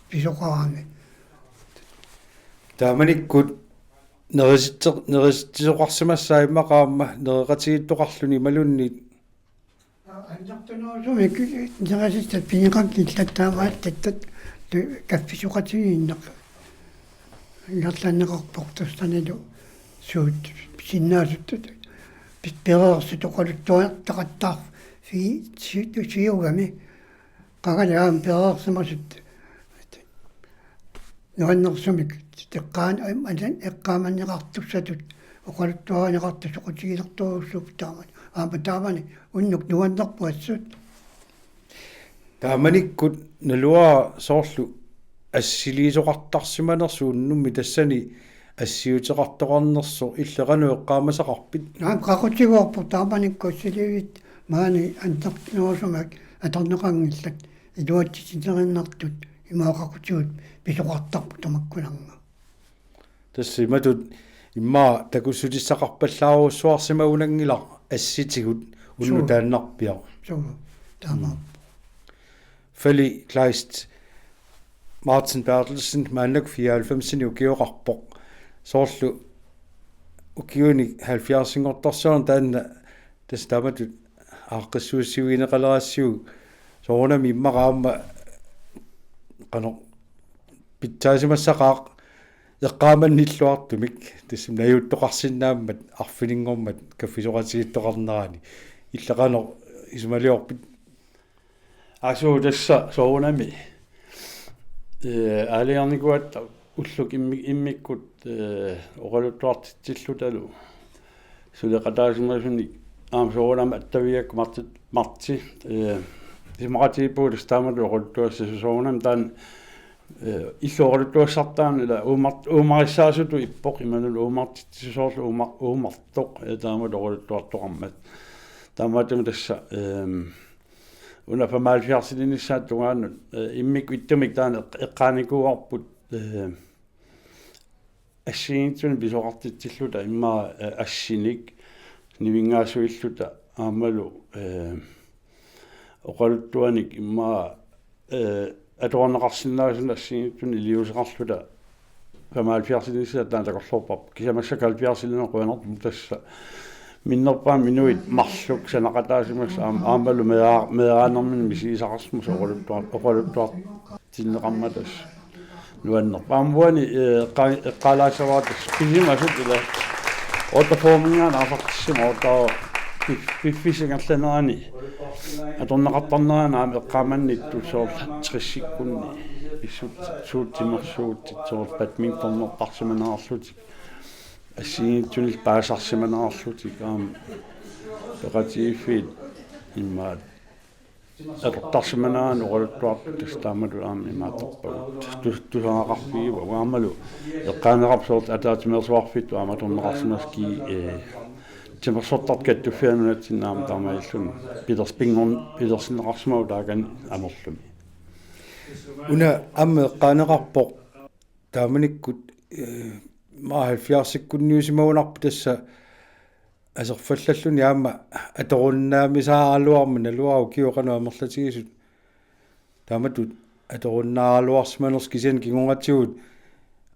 pisoqarami. Taamanikkut nerisitse-, neritsisoqarsimassaaq immaqa aamma nereqatigiittoqarluni imaluunniit. Annertunerusumik nerisitsisut pineqanngillat taamaallaat tu-, kaffisoqatigiinneq ingerlanneqarpoq tassanilu suut sinnaasut pis-, pereersut oqaluttuartaqattaarfiit si-, siugami qangali aamma pereersimasut nuannersumik teqqaan am-, anan eqqaamanneqartussatut oqaluttuarineqartut soqutiginartorujussuupput taamani. Aamma taamani unnukkut nuannerpoq assut. Taamanikkut naluara soorlu assiliisoqartarsimanersoq unnummi tassani assiuteqartoqarnersoq illit qanoq eqqaamasaqarpit? Naam, qaqutigoorpoq taamanikkut assiliivik maani annertunerusumik atorneqanngillat iluatsitsinerinnartut imaaqaqutigut pisoqartarput tamakkunannga. Tassa imatut immaqa takussutissaqarpallaarujussuarsimagunanngilaq assitigut unnukkut Suu. Taannarpiaq. Suu, taamaappoq. Mm. Fali Kleist, Martin Berthelsen maannakkut fireoghalvfemsini ukioqarpoq. Soorlu ukiuni halvfjerdsinngortorsiorneq taanna tassa taamatut aaqqissuussivigineqalerassiuk soorunami immaqa aamma qanoq pitsaasimassaqaaq eqqaamannilluartumik, tassami najuuttoqarsinnaammat arfininngormat kaffisoqatigiittoqarnerani. Ila qanoq isumaliorpit? Asu tassa soorunami. Ee, aalajangernikuugatta ullut immi-, immikkut, ee, oqaluttuartitsillutalu suleqataasimasumik aamma soorunami attavigaakku Marti, Marti, ee, isumaqatigiippugut tassa taamatut oqaluttuassasut, soorunami taanna, ee, illup oqaluttuassartaa ila uumar-, uumarissaasutut ippoq, imaluunniit uumartitsisuusoq, uuma-, uumartoq, ee, taamatut oqaluttuartoqarmat. Taamaattumik tassa, eem, una femoghalvfjerdsilinissaata tungaanut, ee, immikkut ittumik taanna eq-, eqqaanikuuarput, ee, assigiinngitsunik pisoqartitsilluta immaqa, ee, assinik nivinngaasuilluta aammalu, ee, oqaluttuanik immaqa, ee, atorneqarsinnaasunik assigiinngitsunik iliuuseqarluta femoghalvfjerdsilinissaata taanna takorloorparput. Kisianni massakkut halvfjerdsiliineq qujanartumik tassa minnerpaamik inuit marluk sanaqataasimasut aam-, aammalu meeraa-, meeraanerminni misigisaqarsimasut oqaluttuar-, oqaluttuartinneqarmata tassa nuannerpoq. Aamma uani, ee, eqqa-, eqqaalaassavara tassa pisimasut ila otteogfyrreminngaanniit aaqqissimavoq, taava pif-, piffissap ingerlanerani atorneqartarnerani aamma eqqaamannittut soorlu tressikkunni pissutsit suut timersuutit, soorlu badmintonertarsimanerarlutik, assigiinngitsunillu paasisarsimanerarlutik aamma peqatigiiffiit immaqa atortarsimanerannik oqaluttuartut tassa taamatut aamma imaattorpagut. Tus-, tusagaqarfigivagut aammalu eqqaaneqarpoq soorlu ataatsimeersuarfittut aamma atorneqarsimasut, ee, timersortartut kattuffianut nunatsinni aamma taamaalilluni pilers-, pinngor-, pilersinneqarsimavoq taakani Amerlumi. Una aamma eqqaaneqarpoq taamanikkut, ee, immaqa halvfjerdsikkunniusimagunarpoq tassa aserfallalluni aamma atorunnaamisaaraluarmat, naluara ukiut qanoq amerlatigisut taamatut atorunnaaraluarsimanersut, kisianni kingornatigut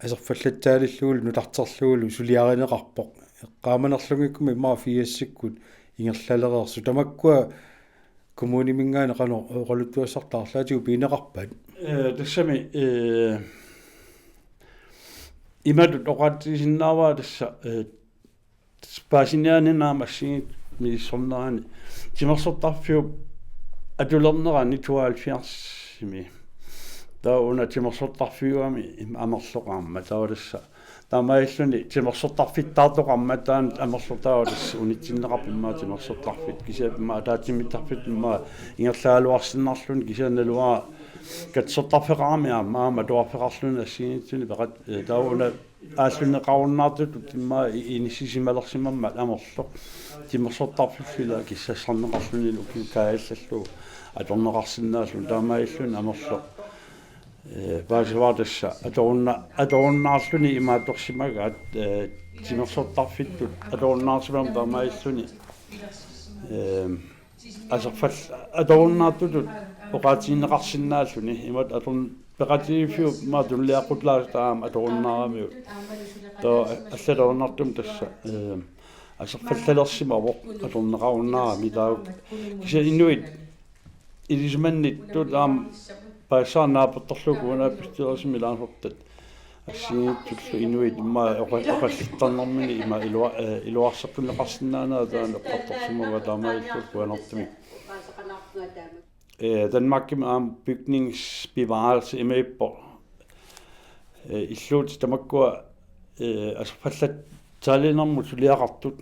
aserfallatsaalillugulu nutarterlugulu suliarineqarpoq. Eqqaamanerlunngikkummi immaqa firsikkut ingerlalereersut. Tamakkua kommuniminngaanniit qanoq oqaluttuassartut arlaatigut pigineqarpat? Ee, tassami, ee, imatut oqaatigisinnaavara tassa, ee, paasiniaanermi aamma assigiinngitsut misissornerani timersortarfiup atulernerani tooghalvfjerdsimi. Taava una timersortarfiugami im-, Amerloq aamma. Taava tassa taamaalilluni timersortarfittaartoqarmat taanna Amerloq, taava tassa unitsinneqarpoq immaqa timersortarfik, kisianni immaqa ataatsimiittarfittut immaqa ingerlagaluarsinnarluni, kisianni naluara katersortarfeqarami aamma, aamma atuarfeqarluni assigiinngitsuni peqat-, ee, taava una aallunneqarunnaartutut immaqa i-, inissisimalersimammat Amerloq timersortarfillu ila kissassarneqarluni ukiut kaajallallugu atorneqarsinnaalluni, taamaalilluni Amerloq, ee, paasivara tassa atorunna-, atorunnaarluni imaattorsimagaat, ee, timersortarfittut atorunnaarsimammat taamaalilluni, ee, aserfal-, atorunnaartutut oqaatigineqarsinnaalluni, imatut atorn-, peqatigiiffiup immaqa tunuliaqqutaalaasoq aamma atorunnaaramiuk. Taava allatut ajornartumik tassa, ee, aserfallalersimavoq atorneqarunnaarami, taava kisianni inuit ilisimannittut aamma paasisara naapertorlugu kommunalbestyrelsimi ilaasortat assigiinngitsullu inuit immaqa oqa-, oqallittarnermini ima ilua-, ee, iluarseqqineqarsinnaanera taanna eqqartorsimavaa, taamaalilluta qujanartumik. Ee, Danmarkimi aamma bygningsbevarelse imaappoq. Ee, illuutit tamakkua, ee, aserfallatsaaliinermut suliaqartut.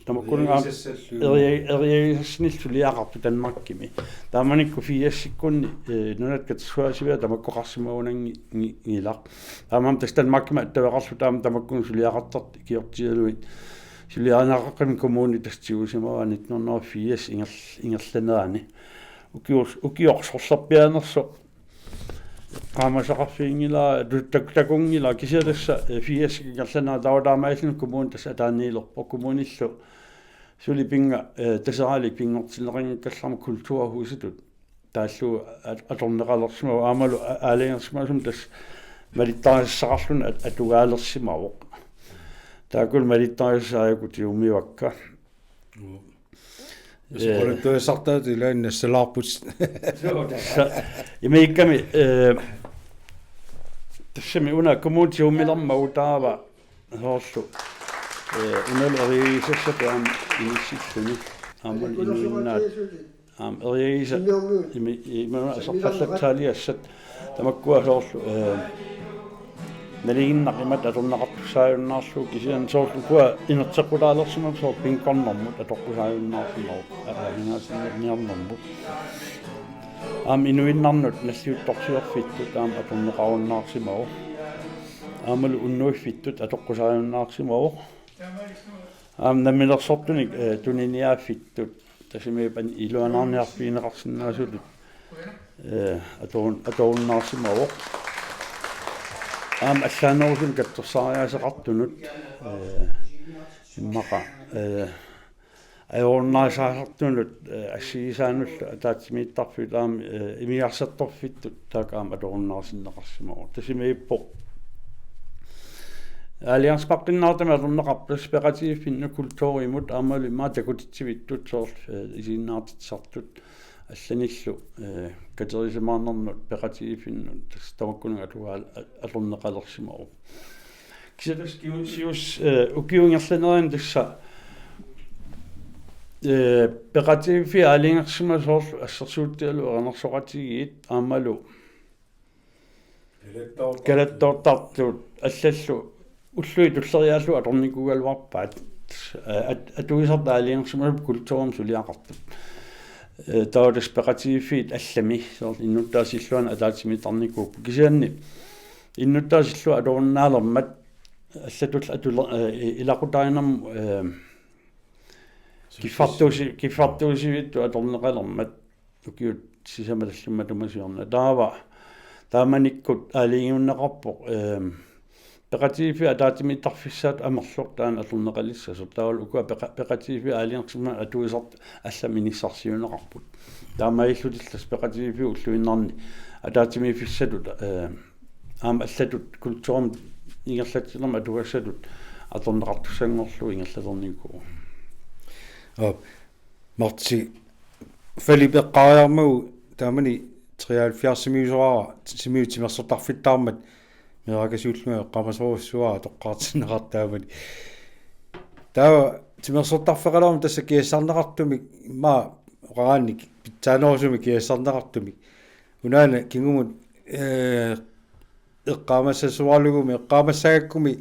Tamakkununnga aamma Eriagisassallu. Eria-, eriagisassanillu suliaqartut Danmarkimi. Taamanikkut firsikkunni, ee, Nunatta Katersugaasiviat tamakkoqarsimagunanngi-, ngi-, ngilaq. Taamaammat tassa Danmarkimi attaveqarluta aamma tamakkununnga suliaqartartut ikiortigalugit suliarineqaqqamik kommuni tassa tigusimavaa nitten hundrede og firs inger-, ingerlanerani. Ukior-, ukioq sorlerpiaanersoq eqqaamasaqarfiginngilara, tu-, tak-, takunngilara, kisianni tassa, ee, firsikkut ingerlanerani taava taamaalilluni kommuni tassa ataaniilerpoq, kommunillu suli pinnga, ee, Taseralik pinngortinneqanngikkallarmat kulturhusitut taallugu at-, atorneqalersimavoq aammalu a-, aalajangersimasumik tassa malittarisassaqarluni at-, atugaalersimavoq. Taakkulu malittarisassat aajuku tigummiuakka. Joo. Soqaluttuassartaat ilaanni nassalaarput. Sa-, imiikkami, eh, tassami una kommunit siummilermagu taava soorlu, eh, unalu eriagisassatut aamma inissilluni. Aamma inuinnaat. Aamma eriagisa imi-, ima aserfallatsaaliassat. Tamakkua soorlu, eh, nalinginnaq imatut atorneqartussaajunnaarlugu kisianni soorlu ukua inerteqqutaalersimavoq soorlu bingornermut atoqqusaajunnaarsimavoq, aa, aamma aningaasiniarnermut. Aamma inuinnarnut nalliuttorsiorfittut aamma atorneqarunnaarsimavoq. Aammalu unnuiffittut atoqqusaajunnaarsimavoq. Aamma namminersortunik, eh, tuniniaaffittut. Tassami iluanaarniarfigineqarsinnaasutut, eh, atorun-, atorunnaarsimavoq. Aamma allaanerusunik katsorsaariaaseqartunut, eh, immaqa, eh, ajorunnaarsaasartunut, eh, assigisaanullu ataatsimiittarfiit aamma, eh, imigaarsaartorfittut taakku aamma atorunnaarsinneqarsimavoq. Tassami ippoq aalajangersimaqqinnaartumik atorneqarpoq tassa peqatigiiffinnut kulturimut aammalu immaqa takutitsivittut soorlu, eh, isiginnaartitsisartut allanillu, eh, katerisimaarnernut peqatigiiffinnut tassa tamakkununnga atugaal-, a-, atorneqalersimavoq. Kisianni tassa kiu-, sius-, eh, ukiut ingerlanerini tassa, eh, peqatigiiffiit aalajangersimasut soorlu assersuutigalugu erinarsoqatigiit aammalu kalattoortartut allallu ullui tulleriiaarlugit atornikuugaluarpaat, eh, at-, atuisartut aalajangersimasut kulturimut suliaqartut. Eh, taava tassa peqatigiiffiit allami, soorlu innuttaasut illuanni ataatsimiittarnikuupput. Kisianni innuttaasut illuat atorunnaalermat allatut atule-, eh, ilaqutariinnermut, eh, kiffartuusi-, kiffartuusivittut atorneqalermat ukiut sisamat tallimat matuma siorna. Taava taamanikkut aalajangiunneqarpoq, ehm, peqatigiiffiit ataatsimiittarfissaat amerloq taanna atorneqalissasoq. Taavalu ukua peqa-, peqatigiiffiit aalajangersimasut atuisartut allamik inissarsiuunneqarput. Taamaalillutillu tassa peqatigiiffiup ulluinnarni ataatsimiiffissatut, ehm, aamma allatut kulturimut ingerlatsinermut atugassatut atorneqartussanngorlugu ingerlaternikuuvoq. Aap. Marti, Falip eqqaariarmagu taamani treoghalvfjerdsimiusoraara, simiut timersortarfittaarmat meerakasiullunga eqqaamasorujussuuara toqqaartinneqartoq taamani. Taava timersortarfeqalermat tassa kiassarneqartumik, immaqa oqaraanni pitsaanerusumik kiassarneqartumik. Unaana kingumut, eh, eqqaamassasuaralugumi, eqqaamassagakkumi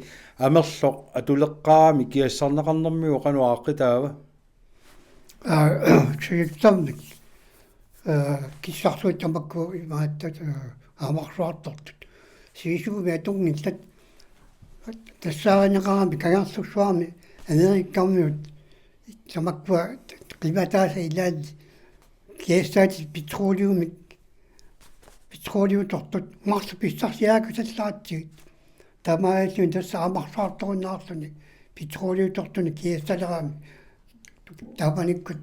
amerloq atuleqqaarami kiassarneqarnermigut qanoq aaqqitaava? Aa, siullermik, aa, kissarsuit tamakku imaattoq, aa, aamarsuartortut. Sivisuumik atunngillat. Tassaarineqarami Kangerlussuarmi Amerikkarmiut tamakkua qimataasa ilaanni kiassaatit petroleumik, petroleutortut marluk pissarsiaakkusallaratsigit. Taamaalilluni tassa aamarsuartorunnaarluni petroleutortunik kiassalerami. Taamanikkut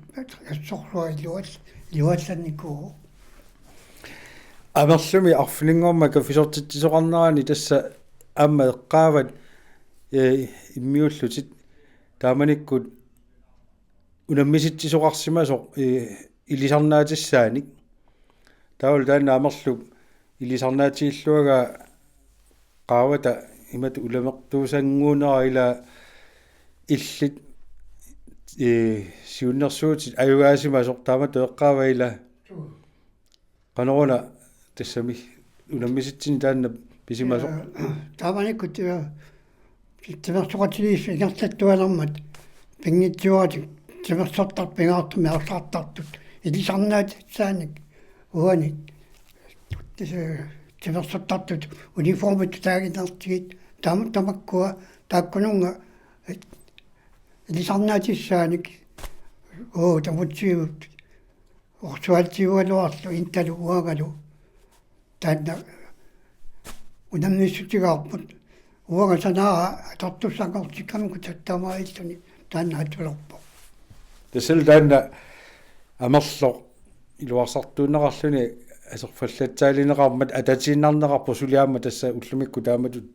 assorsuaq ilual-, iluallannikuuvoq. Amerlumi arfininngormat kaffisortitsisoqarnerani tassa aamma eqqaavat, eh, immiullutit taamanikkut unammisitsisoqarsimasoq, eh, ilisarnaatissaanik. Taavalu taanna amerluk ilisarnaatigilluagaa qaavata imatut ulamertuusannguunera ila illit, eh, siunnersuutit ajugaasimasoq taamatut eqqaava ila. Qanoruna tassami unammisitsineq taanna pisimasoq? Aa, taamanikkut, aa, timersoqatigiissut ingerlattualermat pinngitsoorlutik timersortartut pingaartumik arsartartut ilisarnaatissaanik uani tassa timersortartut uniformit taaginnartigit taama tamakkua taakkununnga ilisarnaatissaanik uu tamutsigut orsualtiugaluarlu intalu uangalu taanna unammissutigaarput uanga sanaara atortussanngortikkamikku taamaalluni taanna atulerpoq. Tassalu taanna amerloq iluarsartuunneqarluni aserfallatsaalineqarmat atatiinnarneqarpoq suli aamma tassa ullumikkut taamatut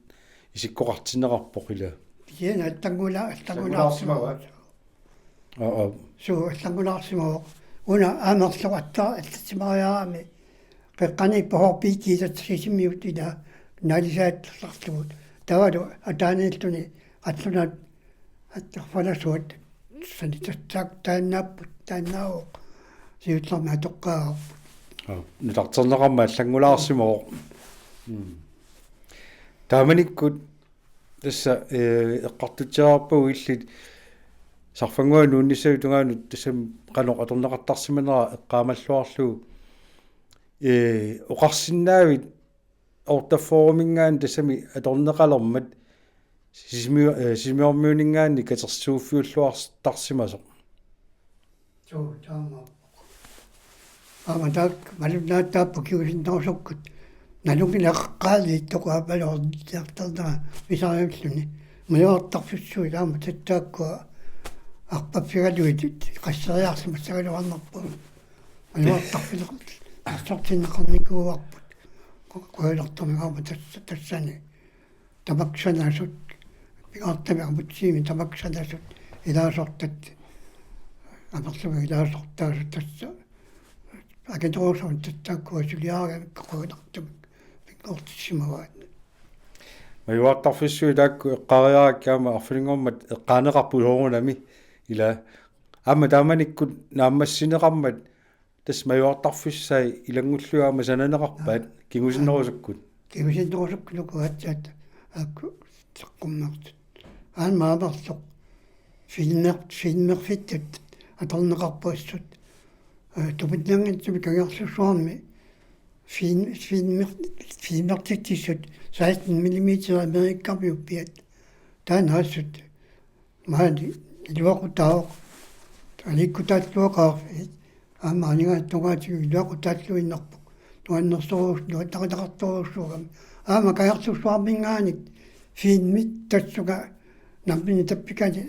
isikkoqartinneqarpoq ila. Kisianni allanngula-, allanngulaarsimavaat. Aa, aa. Suu, allanngulaarsimavoq. Una amerloqatta allatsimariarami. Qeqqani pohorpiit kiisatsisimiut ila naalisaattarlugut. Taavalu ataaniilluni qallunaat attarfalasuat sanitassaak taannaapput, taannaavoq. Siullermik atoqqaavarput. Aa, nutarterneqarmat allanngulaarsimavoq. Mm. Taamanikkut tassa, eh, eqqartutsiarpagu illit sarfannguaq nuunnissaanut tungaanut tassami qanoq atorneqartarsimanera eqqaamalluarlugu. Eh, oqarsinnaavit Ortafforuminngaanniit tassami atorneqalermat Sisimi-, eh, Sisimiormiuninngaanniit katersuuffiulluartarsimasoq. Suu, taamaappoq. Aamma taakku malunnaataapput kingusinnerusukkut. Nalunngilaqqaaliittoq aappaluorniartarnera pisariulluni. Majuartarfissuit aamma tassaakkua arpaffigalugit qasseriarsimassagaluarnerput. Majuartarfileq assortinneqarnikuuarput. Ku-, kuilertumik aamma tassa-, tassani. Tamakku sanasut, pingaartumik amutsiimi tamakku sanasut, ilaasortat, amerlumi ilaasortaasut tassa, akinnerusumik tassaakkua suliarigamikku qujanartumik pinngortissimavaat. Majuartarfissuit taakku eqqaariarakkit aamma arfininngormat eqqaaneqarput soorunami ila. Aamma taamanikkut naammassineqarmat tassa majuartarfissai ilanngullugit aamma sananeqarpaat kingusinnerusukkut. Kingusinnerusukkut uku aatsaat aakku saqqummersut. Aamma amerloq filmer-, filmerfitsat atorneqarput assut. Eh, tupinnanngitsumik Kangerlussuarmi film-, filmer-, filmertitsissut seksten millimeter Amerikamiuppiat. Taanna assut. Maani iluaqutaavoq. Aliikkutaalluaqaarfiit. Aamma aningaasat tungaatigut iluaqutaalluinnarpoq. Nuannersorujus-, nuannarinaqartorujussuugami. Aamma Kangerlussuarminngaanniit filmit tassunga nammineq tappikani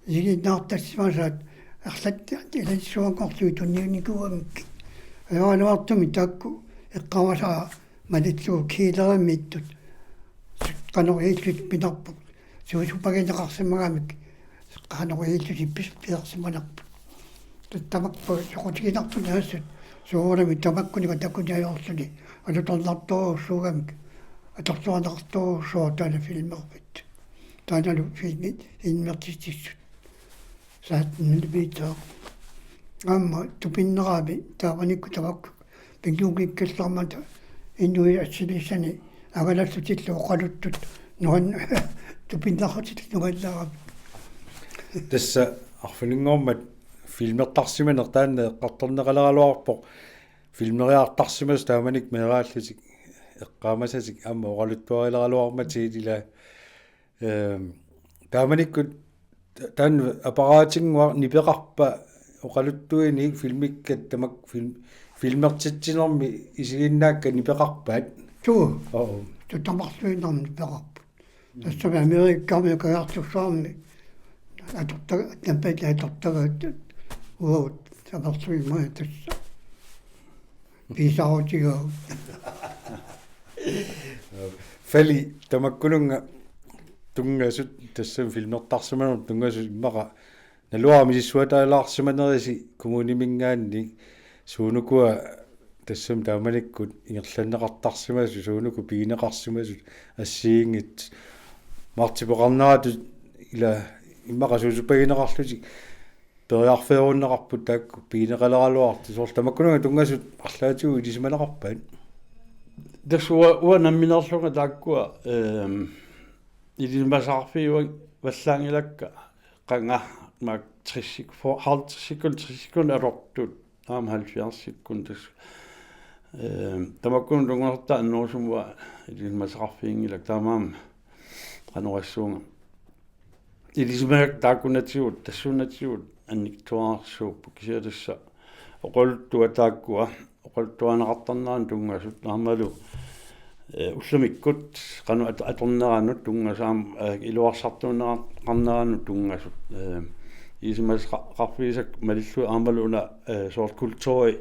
isiginnaartassimasaat arlaat ilalissuanngorlugit tunniunnikuugamik. Ajoraluartumik taakku eqqaamasara malillugu kælerimiittut. Qanoq ilillutit pinarput. Suusupagineqarsimagamik qanoq ilillutit pis-, pilersimanerput. Ta-, tamakku soqutiginartut assut. Soorunami tamakkununnga takuniarluni. Alutornartorujussuugamik. Atorluarneqartorujussuuvoq taanna filmerfitsat. Taannalu filmit filmertitsissut. Seksten millimeter. Aamma tupinnerami taamanikkut tamakku pinnguukkikkallarmata inuit assinissani angalallutillu oqaluttut nuan-, tupinnerlutillu nuannaaramik. Tassa arfininngormat filmertarsimaneq taanna eqqartorneqaleraluarpoq. Filmeriartarsimasut taamanikkut meeraallutik eqqaamasatik aamma oqaluttuarileraluarmatigit ila. Ehm, taamanikkut ta-, taanna apparaatinnguaq nipeqarpa oqaluttuinik filmikkat tamakku film-, filmertitsinermi isiginnaakkat nipeqarpaat? Suu. Oo. Tassa tamarluinnarmik nipeqarput. Tassami Amerikami Kangerlussuarmi atorta-, nappat atortagaat uagut tamarluinnarmik tassa. Pisaarutigaaq. Fali tamakkununnga tunngasut tassami filmertarsimanermut tunngasut immaqa naluara misissuataalaarsimanerisi kommuniminngaanniit suunukua tassami taamanikkut ingerlanneqartarsimasut suunuku pigineqarsimasut assigiinngitsut martipoqarneratut ila immaqa suusupagineqarlutik periarfeerunneqarput taakku pigineqaleraluartut soorlu tamakkununnga tunngasut arlaatigut ilisimaneqarpaat. Tassa uanga, uanga nammineerlunga taakkua, ehm, ilisimasaqarfigivallaanngilakka qanga maak tressik-, for-, halvtredsikkut, tressikkunni atortut aamma halvfjerdsikkut tassa. Ehm, tamakkununnga tunngasut annerusumik uanga ilisimasaqarfiginngilakka taamaammat qanoq oqassuunga. Ilisimasakka taakkunatigut, tassuunatigut annikitsuararsuupput kisianni tassa oqaluttuat taakkua, oqaluttuarineqartarneranut tunngasut aammalu, eh, ullumikkut qanoq at-, atorneranut tunngasut aamma, eh, iluarsartuunneqarneranut tunngasut, eh, ilisimasaqarfigisakka malillugit aammalu una, eh, soorlu kulturi,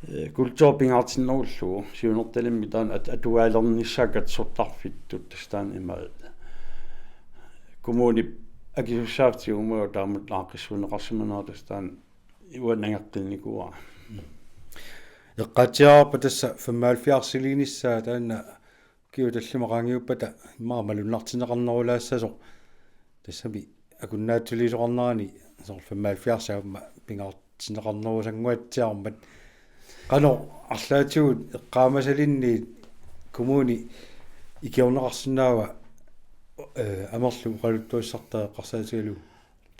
eh, kulturi pingaartinnerullugu siunertalimmik taanna at-, atugalernissaat katersortarfittut tassa taanna ima kommunip Akisussaaffik tigummagu taamatut aaqqissuunneqarsimanera tassa taanna uanga nangeqqinnikuuara. Eqqaatsiarparput tassa femoghalvfjerdsiliinissaa taanna ukiut tallimat qaangiuppata immaqa malunnartinneqarnerulaassasoq. Tassami akunnaatsuliisoqarnerani soorlu femoghalvfjerds aamma pingaartinneqarnerusannguatsiarmat. Qanoq arlaatigut eqqaamasalinniit kommuni ikiorneqarsinnaava, eh, amerluk oqaluttuassartaa eqqarsaatigalugu?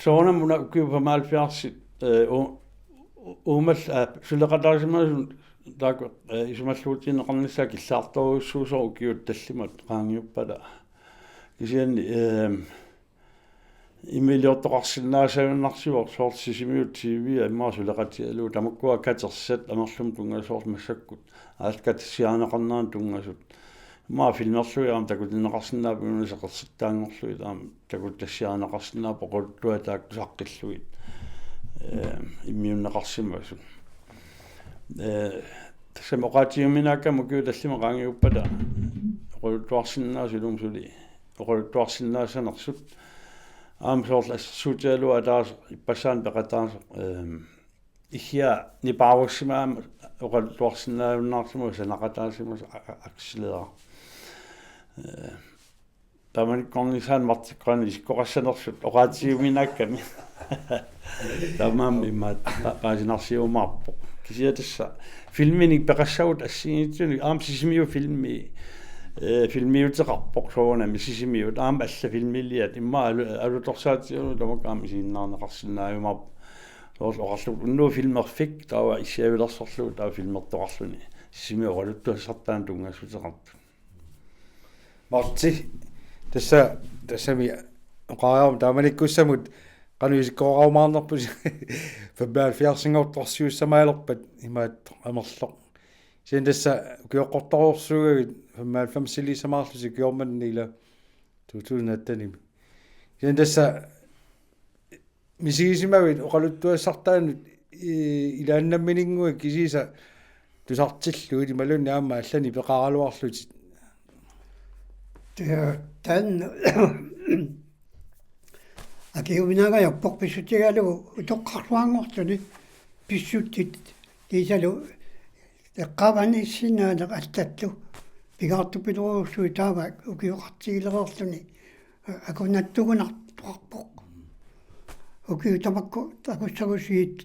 Soorunami una ukiut femoghalvfjerds, eh, u-, u-, uumal-, eh, suleqataasimasut taakku, eh, isumalluutigineqarnissaat killaartorujussuusoq ukiut tallimat qaangiuppata. Kisianni, eh, immiliortoqarsinnaassagunarsivoq soorlu Sisimiut T V-a immaqa suleqatigalugu tamakkua katersat amerlumut tunngasut soorlu massakkut aallakaatitassiarineqarneranut tunngasut. Immaqa filmerlugit aamma takutinneqarsinnaapput una seqersittaanngorlugit aamma takutassiarineqarsinnaapput oqaluttuat taakku saqqillugit, eh, immiunneqarsimasut. Eh, tassami oqaatigiuminaakkami ukiut tallimat qaangiuppata oqaluttuarsinnaasut ilumut suli oqaluttuarsinnaassanersut. Aamma soorlu assersuutigalugu ataaseq ippassaanik peqataasoq, ehm, issiaq nipaarussimagamik oqaluttuarsinnaajunnaarsimavoq sanaqataasimasoq a-, a-, akselera. Eh, taamanikkornissaanut Martikkut qanoq isikkoqassanersut oqaatigiuminaakkami. Taamaammat imaattoq pa-, paasinarsiumaarpoq. Kisianni tassa filminik peqassagutta assigiinngitsunik aamma Sisimiut filmi, eh, filmiuteqarpoq soorunami Sisimiut aamma allat filmiliat immaqa alu-, alutorsaatigalugit tamakku aamma isiginnaarneqarsinnaajumaarput. Soorlu oqarluta unnugu filmerfik taava issiavilersorlugu taava filmertoqarluni. Sisimiut oqaluttuassartaanut tunngassuteqartut. Marti, tassa, tassami oqariarama taamanikkussamut qanoq isikkoorumaarnerpusi femoghalvfjerdsinngortorsiussamaalerpat imaattoq amerloq. Kisianni tassa ukioqqortorujussuugavit femoghalvfemsiliissamaarlusi ukiormanna ila to tusind attenimi. Kisianni tassa misigisimavit oqaluttuassartaanut i-, ilaannammininnguit kisiisa tusartillugit imaluunniit aamma allanik peqaraluarlutit? Tia-, taanna akiuminaagajappoq pissutigalugu utoqqarsuanngortuni pissutsit kiisalu eqqaamanersinnaaneq allatut pingaartupilorujussuit taava ukioqartigilereerluni a-, akunnattugunartoqarpoq. Ukiut tamakku takussagutsigu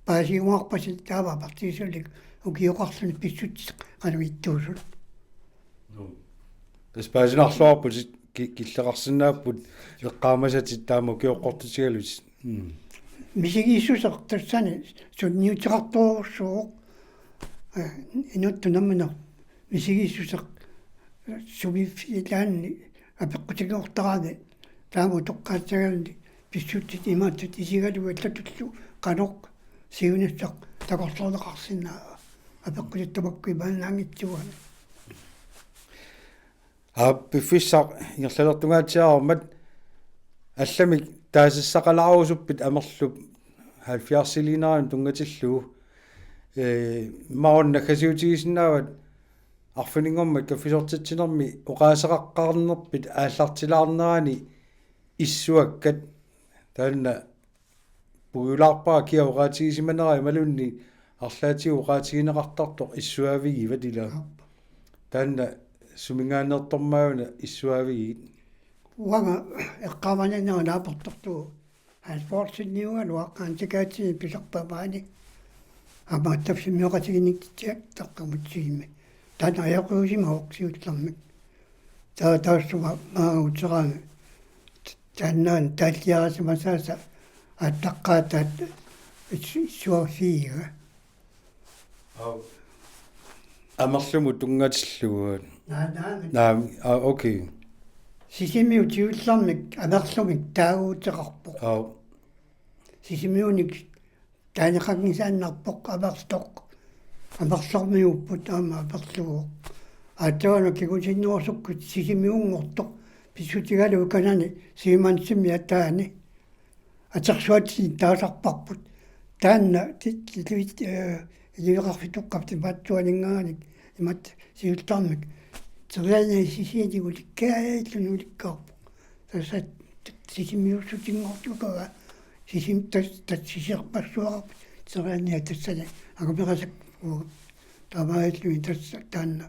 paasiumaarpasi taava partiisulik ukioqarluni pissutsit qanoq ittuusut. Tassa paasinarluarputit ki-, killeqarsinnaapput eqqaamasatit taama ukioqqortutigalutit. Mm. Misigissuseq tassani sunniuteqartorujussuuvoq. Eh, inuttut nammineq misigissuseq, eh, sumiiffigilaanni apeqqutigoortarami taama utoqqaatsagaluni pissutsit imaattut isigalugu allatullu qanoq siunissaq takorloorneqarsinnaava apeqqutit tamakku imaannaanngitsuugami. Aap, piffissaq ingerlalertungaatsiarmat allamik taasissaqalaarusuppit amerlup halvfjerdsiliinerani tunngatillugu. Ee, maanna naggasiutigisinnaavat arfininngormat kaffisortitsinermi oqaaseqaqqaarnerpit aallartilaarnerani issuakkat taanna puigulaarpara kia oqaatigisimanera imaluunniit arlaatigut oqaatigineqartartoq issuaavigivat ila. Aap. Taanna suminngaanneertormaana issuaavigigit? Uanga eqqaamaninnerup naapertortuuvoq halvfjerdsinniugaluaq Hans Gertsenip pisarpaa maani. Aamma attavimmioqatiginnikkut taqqamutsigimmi. Taanna ajoqiusimavoq siullermik. Taa-, taassuma maanga uteraanga. Taannaana taalliarisimasaasa aallaqqaataat is-, issuaaffigiga. Aap. Amerlumut tunngatillugu. Naa, naa. Naa, aa, okay. Sisimiut siullermik amerlumik taaguuteqarpoq. Aap. Sisimiunik taaneqanngisaannarpoq amerloq. Amerlormiuupput aamma amerluuvoq. Aatsaannguaq kingusinnerusukkut Sisimiunngortoq pissutigalugu kanani Siumannsimmi ataani atersuatsinik taasarparput. Taanna ti-, ti-, ti-, eh, iliveqarfitoqqap tipaatsuaninngaanniit imatut siullermik teriaannaat Sisimiunit ulikkaalluni ulikkaarpoq. Tassa Sisimiussutinngorsukava sisim tas tas sisiorpassuarput terianniat tassani angameqasakka taamaalilluni tassa taanna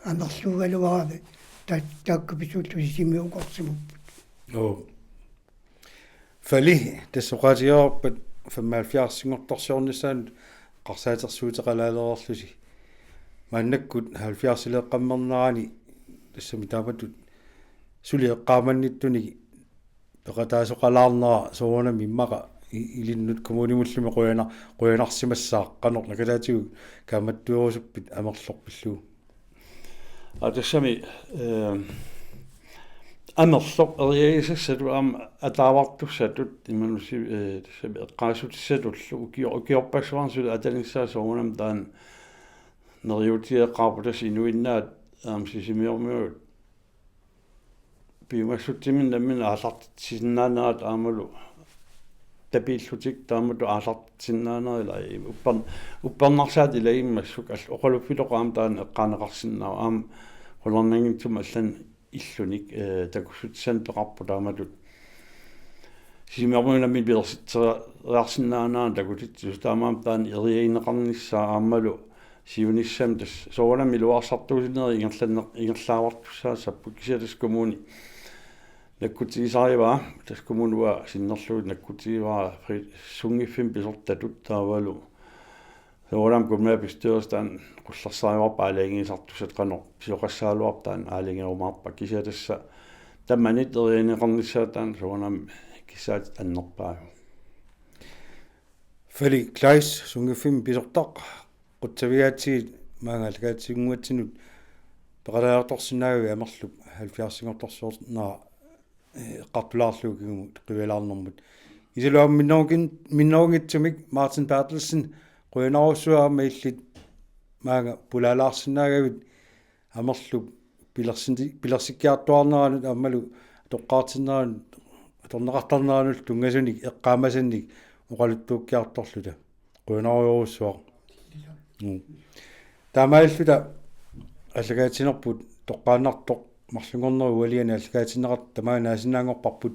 amerluugaluarami ta taakku pisuullutik sisimiukorsimapput. Oo. Fali tassa oqaatigaarpat femoghalvfjerdsinngortorsiornissaanut eqqarsaatersuuteqalaalereerlusi. Maannakkut halvfjerdsileeqqammernerani tassami taamatut suli eqqaamannittunik peqataasoqalaarnera soorunami immaqa i- ilinnut kommunimullu qujanar- qujanarsimassaaq qanoq naggataativut kaammattuerusuppit amerloq pillugu. Aa, tassami, eh, amerloq eriagisassatut aamma ataavartussatut imaluunniit, eh, tassami eqqaassutissatullu ukior- ukiorpassuarni suli atanissaa soorunami taanna neriuutigeqqaarput tassa inuinnaat aamma Sisimiormiut piumassutsiminnik nammineq aallartitsisinnaanerat aammalu tapiillutik taamatut aallartitsisinnaanerat ila upper- uppernarsaat ilagimmassuk all- oqaluffiloqaam taanna eqqaaneqarsinnaavoq aamma qularnanngitsumik allanut illunik, eh, takussutissanik peqarpoq taamatut. Sisimiormiunami pilersitseriarsinnaanerat takutitsisoq taamaammat taanna eriagineqarnissaa aammalu siunissami tassa soorunami iluarsartuussinerit ingerlanneq- ingerlaavartussaassappat kisianni tassa kommuni nakkutigisarivaa tassa kommuni uanga sinnerlugu nakkutigivara fri- sunngiffimmi pisortatut taavalu soorunami kommunalbestyrelsi taanna qullersarivarput aalajangiisartussatut qanoq pisoqassagaluarpat taanna aalajangerumaarpara kisianni tassa tamanit eriagineqarnissaat taanna soorunami kissaatit annerpaavut. Fali Kleist sunngiffimmi pisortaq qutsavigaatsigit maanga aallakaatitannguatsinnut peqataajartorsinnaagavit amerlup halvfjerdsinngortorsiornera eh, eqqartulaarlugu kingumut qivialaarnermut. Kisianni aamma minnerungin- minnerunngitsumik Martin Berthelsen qujanarujussuaq aamma illit maanga pulaalaarsinnaagavit amerlup pilersinti- pilersikkiartuaarneranut aammalu atoqqaartinneranut atorneqartarneranullu tunngasunik eqqaamasannik oqaluttuukkiartorluta. Qujanarujorujussuaq. Mm. Taamaalilluta aallakaatitsinerput toqqaannartoq marlunngornerup ualiani aallakaatinneqartut tamaanga naasinnaanngorparput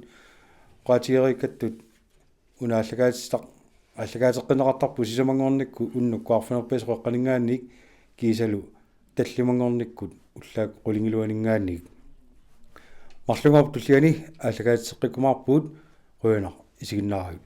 oqaatigereerikkattut una aallakaatitaq aallakaateqqinneqartarput sisamanngornikkut unnuk kuarfinerpiasoq qeqqaninngaanniit kiisalu tallimanngornikkut ullaakkut qulingiluaninngaanniit. Marlunngorpat tulliani aallakaatitseqqikkumaarpugut qujanaq isiginnaaravit.